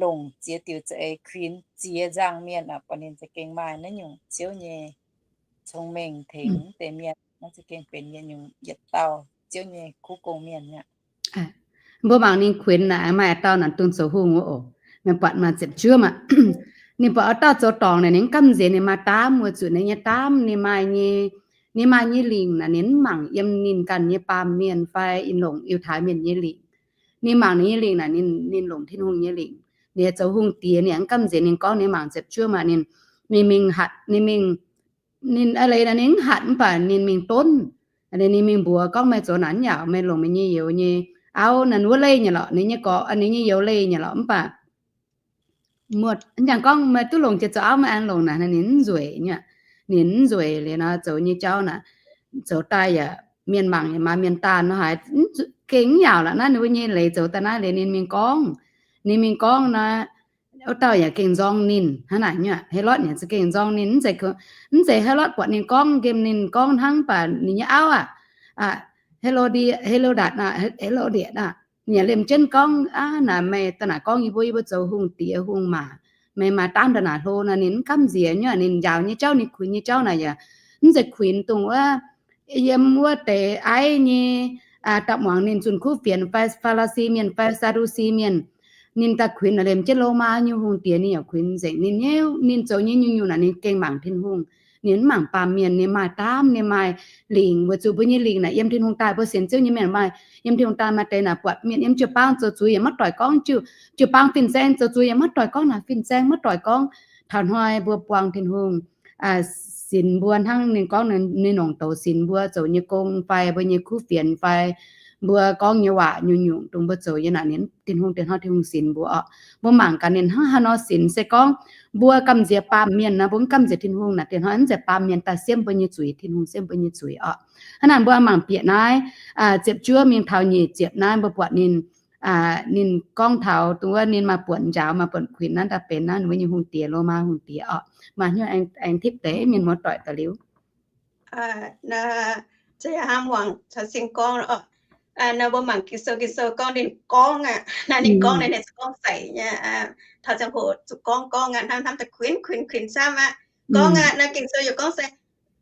longc ziex diuc za'eix kuinx ziex nzangc mienh, buatc ninh za'gengh maaih naaiv nyungc Ziouv nyei cong-mengh tengx deix mienh. Naaiv za'gengh benx yietc nyungc yietc dauh Ziouv nyei kuv gong mienh aqv. Mbuo mangc ninh kuinx naaic maaih dauh naaic dongh zoux hungh wuov oc. Meih buatc maaih ziepc juov maah. Ninh buatc wuov dauh zoux dorngc naaic, ninh mv gamh nziex ninh maaih daamv, weic zuqc ninh nyei daamv, ninh maaih nyei, ninh maaih nyei lingc naaic, ninh mv mangc yiem ninh ganh nyei baamh mienh fai ih longc Yiutai mienh nyei lingc. Ninh mangc ninh nyei lingc naaic, ninh, ninh longc Tin-Hungh nyei lingc. Ninh zoux hungh diex, ninh mv gamh nziex ninh gorngv ninh mangc ziepc juov maah, ninh, ninh mingh hatc, ninh mingh, ninh eix leiz naaic ninh mv hatc mv baac ninh mingh donv. Ninh mingh mbuox gorngv, meih zoux naaic mv yaac meih longc meih nyei youz nyei auv naaic wuov leih nyei lorqc, ninh nyei gorx, ninh nyei youz leih nyei lorqc, mv baac muoz, mv jangx gorngv meih duqv longc jiex zoux auv meih aengx longc naaic, ninh mv nzueic nyei. Ninh mv nzueic liuz nor zoux nyei jauv naaic, zoux daaih yaac mienh mangc yaac maaih mienh daanh nor haaix, gengh mv yaauc lorqc. Naaiv ninh mbuo nyei leiz zoux daaih naaiv liuz ninh mingh gorngv, ninh mingh gorngv naaiv, wuov dauh yaac gengh nzorng ninh hnangv naaic nyei. Helotv yaac za'gengh nzorng ninh, mv zeiz, mv zeiz Helotv buatc ninh gorngv nqemh ninh gorngv hnangv, mv baac ninh nyei auv aac, Helodi, Helotv, Helotv aah, ninh yaac liemh jienv gorngv, aav, naaic meih daaih naaic gorngv yie mbuo, yie mbuo zoux hungh diex hungh maac, meih maaih daamv daaih naaic hlo nor. Ninh mv gamh nziex nyei. Ninh njaaux nyei jauv, ninh kuinx nyei jauv naaic yaac mv zeiz kuinx dongh wuov, yiem wuov deix aiv nyei, da'muangx ninh zunh kuv fienx fai Faa^li^si mienh fai Saa^ndu^si mienh. Ninh daaih kuinx naaic liemh jienv Lomaa nyei hungh diex, ninh yaac kuinx nzengc. Ninh, ninh zoux nyei nyungc-nyungc naaic ninh gengh mangc Tin-Hungh. Ninh mv mangc baamh mienh, ninh maaih daamv, ninh maaih lingc, weic zuqc mbuo nyei lingc naaic yiem Tin-Hungh daaih. Mbuo sienx Ziouv nyei mienh maaih yiem Tin-Hungh daaih. Maaih deix naaic buatc mienh yiem jiu-baang zoux zuiz yaac maiv doic gorngv, jiu, jiu-baang fin-saeng zoux zuiz yaac maiv doic gorngv, naaic fin-saeng maiv doic gorngv. Taux hnoi mbuo buangh Tin-Hungh sinx mbuo hnangv ninh gorngv ninh longc douz sinx mbuo zoux nyei gong fai mbuo nyei kuv fienx fai mbuo gorngv nyei waac nyungc-nyungc dongh mbuo zoux nyei naaic, ninh, Tin-Hungh, diex hnoi Tin-Hungh sinx mbuo orqc. Mbuo mangc gaax ninh hnangv haaix nor sinx. Se gorngv mbuo gamh nziex baamh mienh nor, mbuo mv gamh nziex Tin-Hungh naaic, diex hnoi mv zeiz baamh mienh daaih siemv mbuo nyei zuiz, Tin-Hungh siemv mbuo nyei zuiz orqc. Hnangv naaic mbuo mangc bieqc naaiv ziepc juov mingh taux nyic ziepc naaiv, mbuo buatc ninh, ninh gorngv taux dongh wuov ninh maaih buonc njaaux, maaih buonc kuinx naaiv daaih benx naaiv ninh mbuo nyei hungh diex, Lomaa hungh diex orqc. Maaih hnyouv aengx tipv deix mienh muoz-doic daaih liuz. Nor, mbuo mangc Ging-Sou, Ging-Sou gorngv ninh gorngv aqv. Naaiv ninh gorngv naaiv, ninh zuqc gorngv seix nyei. Taux ziangh hoc zuqc gorngv, gorngv aqv, hnamv, hnamv daaih kuinx, kuinx, kuinx camv aqv. Gorngv aqv, naaiv Ging-Sou yaac gorngv se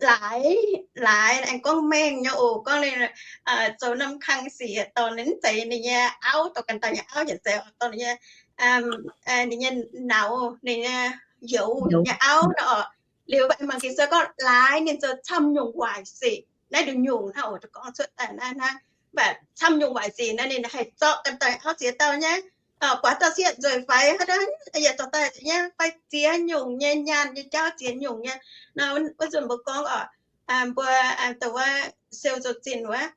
laaix, laaix aengx gorngv mengh nyei oc. Gorngv ninh zoux norm kang sic dorh ninh, mv zeiz ninh nyei auv, dorh ganh dauh nyei auv, yaac zeiz dorh ninh nyei, ninh nyei nauz, ninh nyei youz nyei auv nor oc. Liuz mangc Ging-Sou gorngv laaix ninh zoux camv nyungc waaic sic. Naaiv nduqc nyungc hnangv oc, gorngv cuotv daaih naaiv hnangv. Mv baac camv nyungc waaic sic naaiv ninh haih zorqv ganh dauh auv ziex dauh nyei, buatc dauh sieqv nzueic faix, haaix dauh yaac zorqv daaih nyei, fai ziex nyungc nyei nyaanh nyei jauv, ziex nyungc nyei. Nor wuov nzunc mbuo gorngv oc, mbuo dongh wuov siou zoux zinh wuov,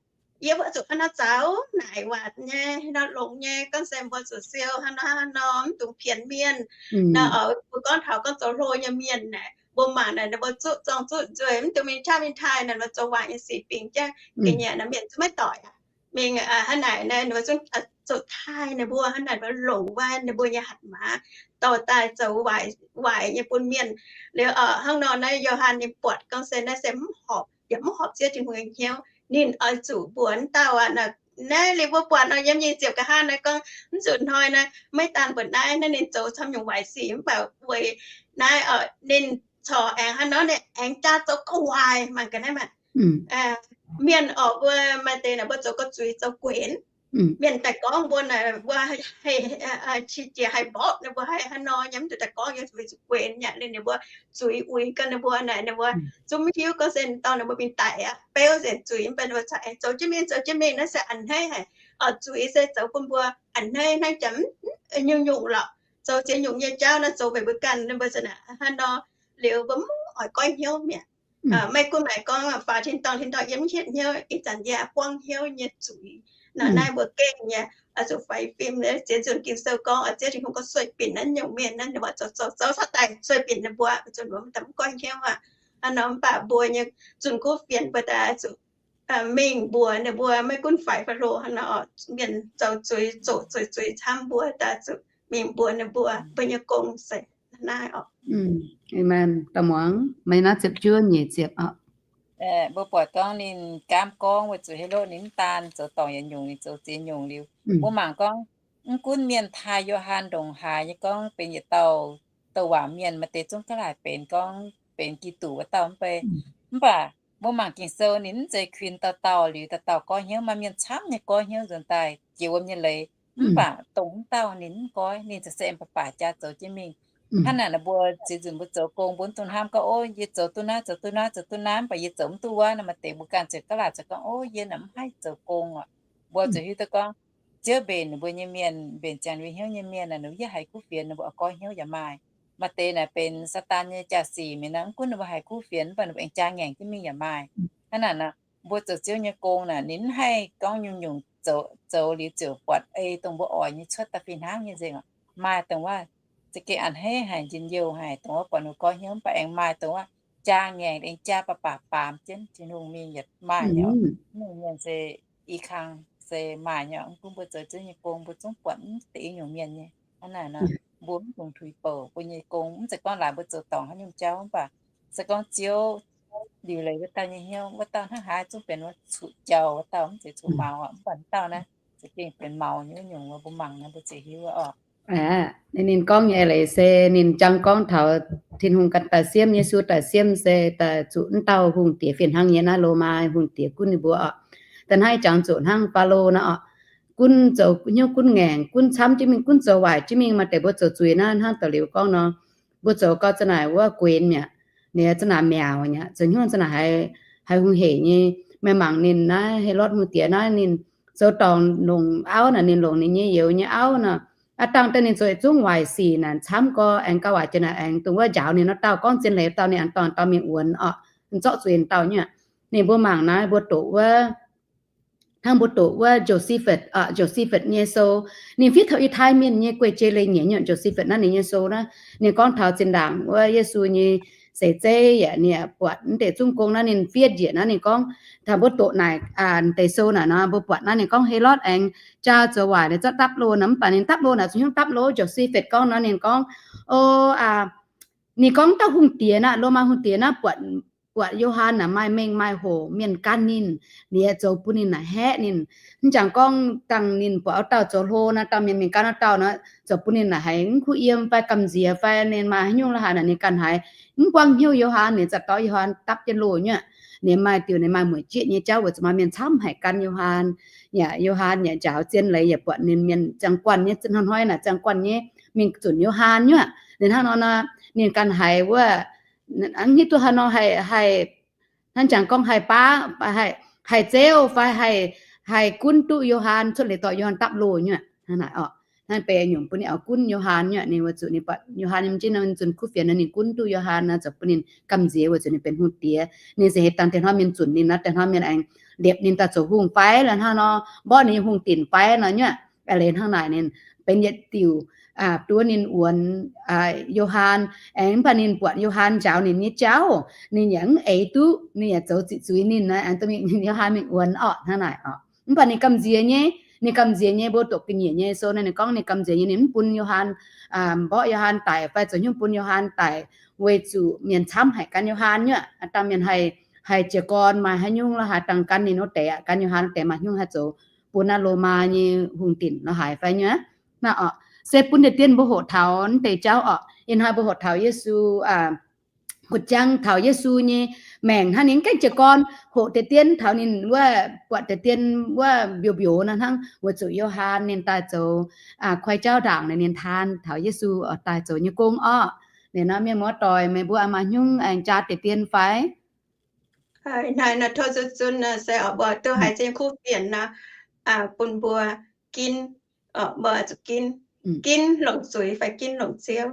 yie mbuo zuqc hnangv naaiv zaux naaic waac nyei, nor longx nyei, gorngv se mbuo zuqc siou hnangv nor hnangv nor, mv dungx pienx mienh. Nor mbuo gorngv taux gorngv zoux hlo nyei mienh naaic, mbuo mangc naaic ninh mbuo zuqv zorng zuqv nzueic, mv dungx mingh qaqv mingh taaih naaic, mbuo zoux waaic nyei sic bingx jienv ga'nyiec naaic mienh zungv maiv doic aqv. Mingh hnangv naaic naaic ninh mbuo zungv zuqc taaih ninh mbuo hnangv naaic, ninh mbuo longc wuov ninh mbuo nyei hatc maaz dorh daaih zoux waaic nyei bun mienh. Liuz hnangv nor naaiv Yo^han ninh buatc gorngv se naaiv se mv horpc, yaac mv horpc Ziouv Tin-Hungh nyei hnyouv. Ninh oix zuqc mbuox dauh aqv, naaiv liuz mbuo buatc nor yiem nyic ziepc nqa'haav naaiv gorngv, mv zuqc hnoi naaiv maiv daan mbuoqc naaiv, naaiv ninh zoux camv nyungc waaic sic mv baac weic naaiv ninh corc aengx hnangv nor ninh aengx jaa zoux gauh waaic mangc ga'naaiv maah. Mienh orqc mbuo maaih deix naaic mbuo zoux gauh zuiz zoux guenx. Mienh daaih gorngv mbuo naaic mbuo qiex jiez haih mborqv ninh mbuo haih hnangv nor nyei, mv zuqc daaih gorngv yiem zuiz zuqc guenx yaac ninh, ninh mbuo zuiz uix gau ninh mbuo naaic, ninh mbuo zungv mv hiuv gorngv se dorh ninh mbuo mingh daic aqv, beuv nzengc zuiz mv baac ninh mbuo corc aengx zoux jienv mingh, zoux jienv mingh, naaiv se a'hneiv haic. Oc, zuiz se zoux bun mbuo a'hneiv hnangv jaax nyungc-nyungc lorqc. Zoux ziex nyungc nyei jauv naaiv zoux meih mbuo ganh, ninh mbuo za'naaic hnangv nor. Liuz mbuo mv oix goiv hnyouv mi'aqv. Maiv gunv maaih gorngv faaux tin-dorngh, tin-dorngh yiem mv hietv hnyouv, ih zanc yie buangv hnyouv nyei zuiz. Nor naaiv mbuo gengh nyei, oix zuqc faix fim. Ziex nzunc Ging-Sou gorngv, Ziouv Tin-Hungh gorngv sueih binc naaiv nyungc mienh naaiv, ninh mbuo zoux zoux zoux caux daaih sueih binc ninh mbuo, zunh mbuo mv daaih mv goiv hnyouv aqv. Hnangv nor mv baac mbuo nyei zunh kuv fienx mbuo daaih zuqc mingh mbuox ninh mbuo, maiv gunv faix fai hlo hnangv nor, mienh zoux zuiz, zoqc zuiz, zuiz camv, mbuo daaih zuqc mingh mbuox ninh mbuo, mbuo nyei gong se naaiv oc. Amen. Da'maah muangx meih naaiv ziepc juov nyic ziepc oc. Mbuo buatc gorngv ninh gaamv gorngv weic zuqc Helotv ninh mv daan zoux dorngc yietc nyungc, ninh zoux ziex nyungc liuz. Mbuo mangc gorngv, mv gunv mienh taaih Yo^han ndongc haaix nyei gorngv benx yietc dauh douc waac mienh, maaih deix zungv ga'laaic benx gorngv benx Giduc wuov dauh mv bei. Mv baac mbuo mangc Ging-Sou ninh mv zeiz kuinx dauh dauh liuz dauh dauh goiv hnyouv, maaih mienh camv nyei goiv hnyouv nzuonx daaih jiex wuom nyei leiz. Mv baac dongh mv dauh ninh mv goiv, ninh ziouc se aengx baac baac jaa zoux jienv mingh. Hnangv naaic nor mbuo ziex nzunc mbuo zoux gong mbuo mv dungx hnamv gorngv, o, yie zoux duqv naaiv, zoux duqv naaiv, zoux duqv naaiv, mv baac yie zoux mv duqv wuov. Nor maaih deix mbuo ganh ziouc ga'laaic ziouc gorngv, o, yie naaic mv haih zoux gong oc. Mbuo ziouc hiuv duqv gorngv Ziouv mbenc ninh mbuo nyei mienh, mbenc ziangx ninh mbuo hnyouv nyei mienh naaic, ninh mbuo yaac haiz kuv fienx, ninh mbuo oix goiv hnyouv yaac maaih. Maaih deix naaic benx Saadaan nyei jaa-sic mienh nor, mv gunv ninh mbuo haiz kuv fienx, mv baac ninh mbuo aengx jaa ngaengc jienv mingh yaac maaih. Hnangv naaic nor, mbuo zoux Ziouv nyei gong naaic, ninh mv haih gorngv nyungc-nyungc zoux liuz ziouc buatc ei dongh mbuo oix nyei cuotv daaih fih hnangv nyei nzengc oc. Maaih dongh wuov za'gengh a'hneiv haic, njien-youh haic, dongh wuov buatc ninh goiv hnyouv, mv baac aengx maaih dongh wuov jaa ngaengc, aengx jaa baac baac baamz jienv Tin-Hungh mingh yaac maaih nyei oc. Mv nyungc mienh se i kang se maaih nyei oc. Mv gunv mbuo zoux Ziouv nyei gong, mbuo zungv buatc mv deix i nyungc mienh nyei. Hnangv naaic nor, mbuo mv dungx tuix bouc mbuo nyei gong. Mv zeiz gorngv laaix mbuo zoux dorngc haaix nyungc jauv, mv baac se gorngv Ziouv liuc leiz wuov dauh nyei hnyouv, wuov dauh hnangv haaix zungv benx wuov cuqv jauv wuov dauh, mv zeiz cuqv maux oc. Mv baac dauh naaiv za'gengh benx maux nyei wuov nyungc, mbuo mangc nor mbuo ziouc hiuv oc. Ninh gorngv nyei leiz se ninh jangx gorngv taux Tin-Hungh ganh daaih siemv, Yesu daaih siemv se daaih zuqc wuov dauh hungh diex fih hnangv nyei naaiv Lomaa hungh diex gunv ninh mbuo oc. Da'hnangv jangx zuqc hnangv Faalo naaiv oc, gunv zoux hnyouv gunv ngaengc, gunv camv jienv mingh, gunv zoux waaic jienv mingh. Maaih deix mbuo zoux zuiz naaiv hnangv da'liuz gorngv nor, mbuo zoux gau za'naaic wuov guenx mi'aqv, ninh za'naaic miaux mi'aqv, zoux hnyouv za'naaic haiz hungh heic nyei. Meih mangc ninh naaiv Helotv hungh diex naaiv, ninh zoux dorngc longc auv naaic, ninh longc ninh nyei youz nyei auv nor, aav dangh daaih ninh zoux yietc zungv waaic sic naaic, camv gorx aengx gauh waaic jiex naaic, aengx dongh wuov njaaux ninh wuov dauh gorngv zien leiz dauh, ninh aengx dorh dorh mingh wuonx oc, zorqv zuiz dauh nyei. Ninh mbuo mangc naaiv mbuo doqc wuov, hnangv mbuo doqc wuov Josephus, Josephus nyei sou, ninh fiev taux Yitai Mienh nyei guei-jei leiz-nyeic nyuonh. Josephus naaiv ninh nyei sou naaiv, ninh gorngv taux zinh ndaangc wuov Yesu nyei seix zeiv yaac ninh buatc mv deix zungv gong naaiv ninh fiev njiec naaiv ninh gorngv, taux mbuo doqc naaic deix sou naaic nor, mbuo buatc naaiv ninh gorngv Helotv aengx jaa zoux waaic, ninh zorqv dapv loz nor, mv baac ninh dapv loz naaic zuqc hnyouv dapv loz. Josephus gorngv nor ninh gorngv, o, aa, ninh gorngv dauh hungh diex naaiv, Lomaa hungh diex naaiv buatc, buatc Yo^han naaic maaih mengh maaih hoc, mienh gan ninh, liuz zoux bun ninh naaic haeqv ninh. Mv jangx gorngv dangh ninh buatc wuov dauh zoux hlo naaiv, dauh mienh mingh gan wuov dauh nor, zoux bun ninh naaic haiz mv kuh yiem fai gamh nziex fai ninh maaih haaix nyungc la'haaix naaic ninh ganh haiz mv buangv hnyouv Yo^han, ninh za'gengh dorh Yo^han dapv jienv loz nyuoqv. Ninh maaih diuc ninh maaih mueic jieqv nyei jauv weic zuqc maaih mienh camv haic gan Yo^han. Yaac Yo^han yaac njaaux zien leiz yaac buatc ninh mienh ziangh guanh nyei, hnoi-hnoi naaic ziangh guanh nyei mingh zunc Yo^han nyuoqv. Ninh hnangv nor nor, ninh ganh haiz wuov, hnangv hiuv duqv haaix nor haih, haih, hnangv jangx gorngv haih baav, haih zeuv fai haih, haih gunv duqv Yo^han cuotv leiz dorh Yo^han dapv loz nyuoqv hnangv naaic oc. Hnangv benx nyungc bun ninh auv gunv Yo^han nyei, ninh weic zuqc ninh buatc Yo^han nyei m'jinv nor, ninh zunh kuv fienx nor, ninh gunv duqv Yo^han nor, zoux bun ninh gamh nziex weic zuqc ninh benx hungh diex. Ninh se heix dangh deix hnoi mienh zunc ninh nor, deix hnoi mienh aengx liepc ninh daaih zoux hungh fai la'hnangv nor, mborqv ninh nyei hungh dinc fai nor nyuoqc. Aa, leiz hnangv naaic ninh benx yietc diuc duov ninh wuonx Yo^han. Aengx mv baac ninh buatc Yo^han njaaux ninh nyei jauv, ninh yaac mv eix duqv, ninh yaac zoux ziqc zuiz ninh nor, aengx duqv Yo^han mingh wuonx orqc hnangv naaic oc. Mv baac ninh gamh nziex nyei, ninh gamh nziex nyei, mbuo doqc ga'nyiec nyei sou naaiv ninh gorngv ninh gamh nziex nyei, ninh mv bun Yo^han, mborqv Yo^han daic fai zoux nyungc bun Yo^han daic, weic zuqc mienh camv haic gan Yo^han nyuoqc. Dangh mienh haih, haih jiez gorn maaih haaix nyungc lorh haaix dangh gan ninh wuov deix aqv, gan Yo^han wuov deix maaih haaix nyungc haih zoux bun naaiv Lomaa nyei hungh dinc lorh haaix fai nyuoqc. Naaiv oc, se bun deix dien mbuo hoqc taux naaiv deix jauv oc. Ih hnoi mbuo hoqc taux Yesu kuv jangv taux Yesu nyei maengc hnangv, ninh gaengh jiez gorn hoqc deix dien taux ninh wuov, buatc deix dien wuov mbiouh mbiouh nor hnangv, weic zuqc Yo^han ninh daaih zoux koi jauv ndaangc, ninh taan taux Yesu oix daaih zoux nyei gong orqc. Ninh nor mienh muoz-doic, meih mbuo maaih hnyungv aengx jaa deix dien fai? Naaiv nor tov zuqc zunv se oc, mbuo duqv haiz Ziouv nyei kuv fienx nor, bun mbuo ginv, mbuo zuqc ginv, ginv longc zuiz fai ginv longc Ziouv,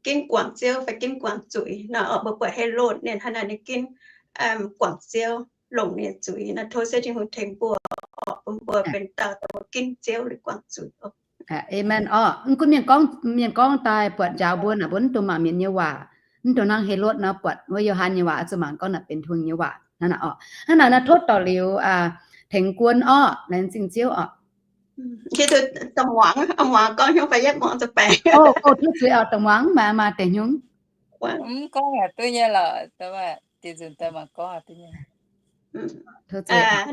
ginv guangc Ziouv fai ginv guangc zuiz nor. Mbuo buatc Helotv ninh hnangv naaic, ninh ginv guangc Ziouv, longc ninh zuiz nor. Tov Ziouv Tin-Hungh tengx mbuo oc, bun mbuo benx dauh dongh ginv Ziouv liuz guangc zuiz. Aamen orqc. Mv gunv mienh gorngv, mienh gorngv daaih buatc njaaux mbuo naaic, mbuo mv dungx mangc mienh nyei waac. Mv dungx hnangv Helotv nor buatc wuov Yo^han nyei waac oix zuqc mangc gorngv naaic benx Tin-Hungh nyei waac hnangv naaic orqc. Hnangv naaic nor tov dorh liuz tengx guon orqc, laengz zingh Ziouv orqc. Muangx, muangx gorngv hnyouv fai yietv muangx za'baengx. Tov zuiz oc, da'muangx maaih, maaih deix hnyouv. Mv gorngv yaac duqv nyei lorqc, da'faanh diuh nzunc daaih mangc gorngv yaac duqv nyei.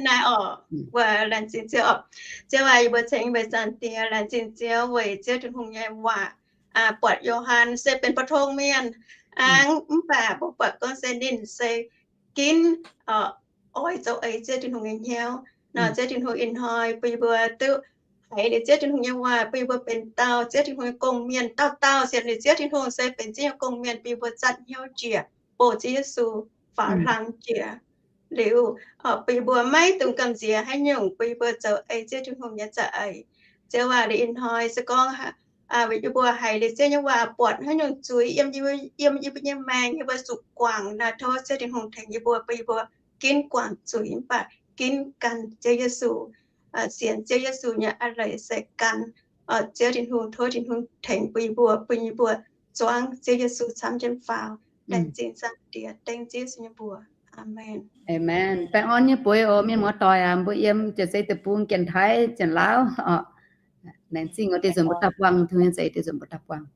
Naaiv oc, mbuo laengz zingh Ziouv oc. Ziouv aac, yie mbuo ceng meih Zaangc Diex, laengz zingh Ziouv weic Ziouv Tin-Hungh nyei waac buatc Yo^han se benx pou-tong mienh, mv baac mbuo buatc gorngv se ninh se ginv oix zoux eix Ziouv Tin-Hungh nyei hnyouv nor. Ziouv Tin-Hungh ih hnoi bun yie mbuo duqv haiz liuz Ziouv Tin-Hungh nyei waac, bun yie mbuo benx dauh Ziouv Tin-Hungh nyei gong-mienh. Dauh dauh sienx liuz Ziouv Tin-Hungh se benx Ziouv nyei gong-mienh, bun yie mbuo zatv hnyouv njiec bouh Ziouv Yesu faaux hlang jiex liuz, bun yie mbuo maiv dungx gamh nziex haaix nyungc, bun yie mbuo zoux ei Ziouv Tin-Hungh nyei za'eix. Ziouv aac, liuz ih hnoi se gorngv yie mbuo haiz liuz Ziouv nyei waac buatc haaix nyungc zuiz yiem, yiem yie mbuo nyei maengc, yie mbuo zuqc guangc nor, tov Ziouv Tin-Hungh tengx yie mbuo, bun yie mbuo ginv guangc zuiz mv baac ginv gan Ziouv Yesu, sienx Ziouv Yesu nyei a'leiz se gan Ziouv Tin-Hungh. Tov Tin-Hungh tengx bun yie mbuo, bun yie mbuo zuangv Ziouv Yesu camv jienv faaux. Laengz zingh Zaangc Diex, dengv Ziouv Yesu nyei mbuox. Aamen. Aamen. Baengh orn nyei bueix oc, mienh muoz-doic aac, mbuo yiem Janx-Sei Deic-Bung, Janx-Taiv, Janx-Lauv oc. Laengz zingh oc, deix nzunc mbuo daaih buangh, Tin-Hungh nyei za'eix deix nzunc mbuo daaih buangh.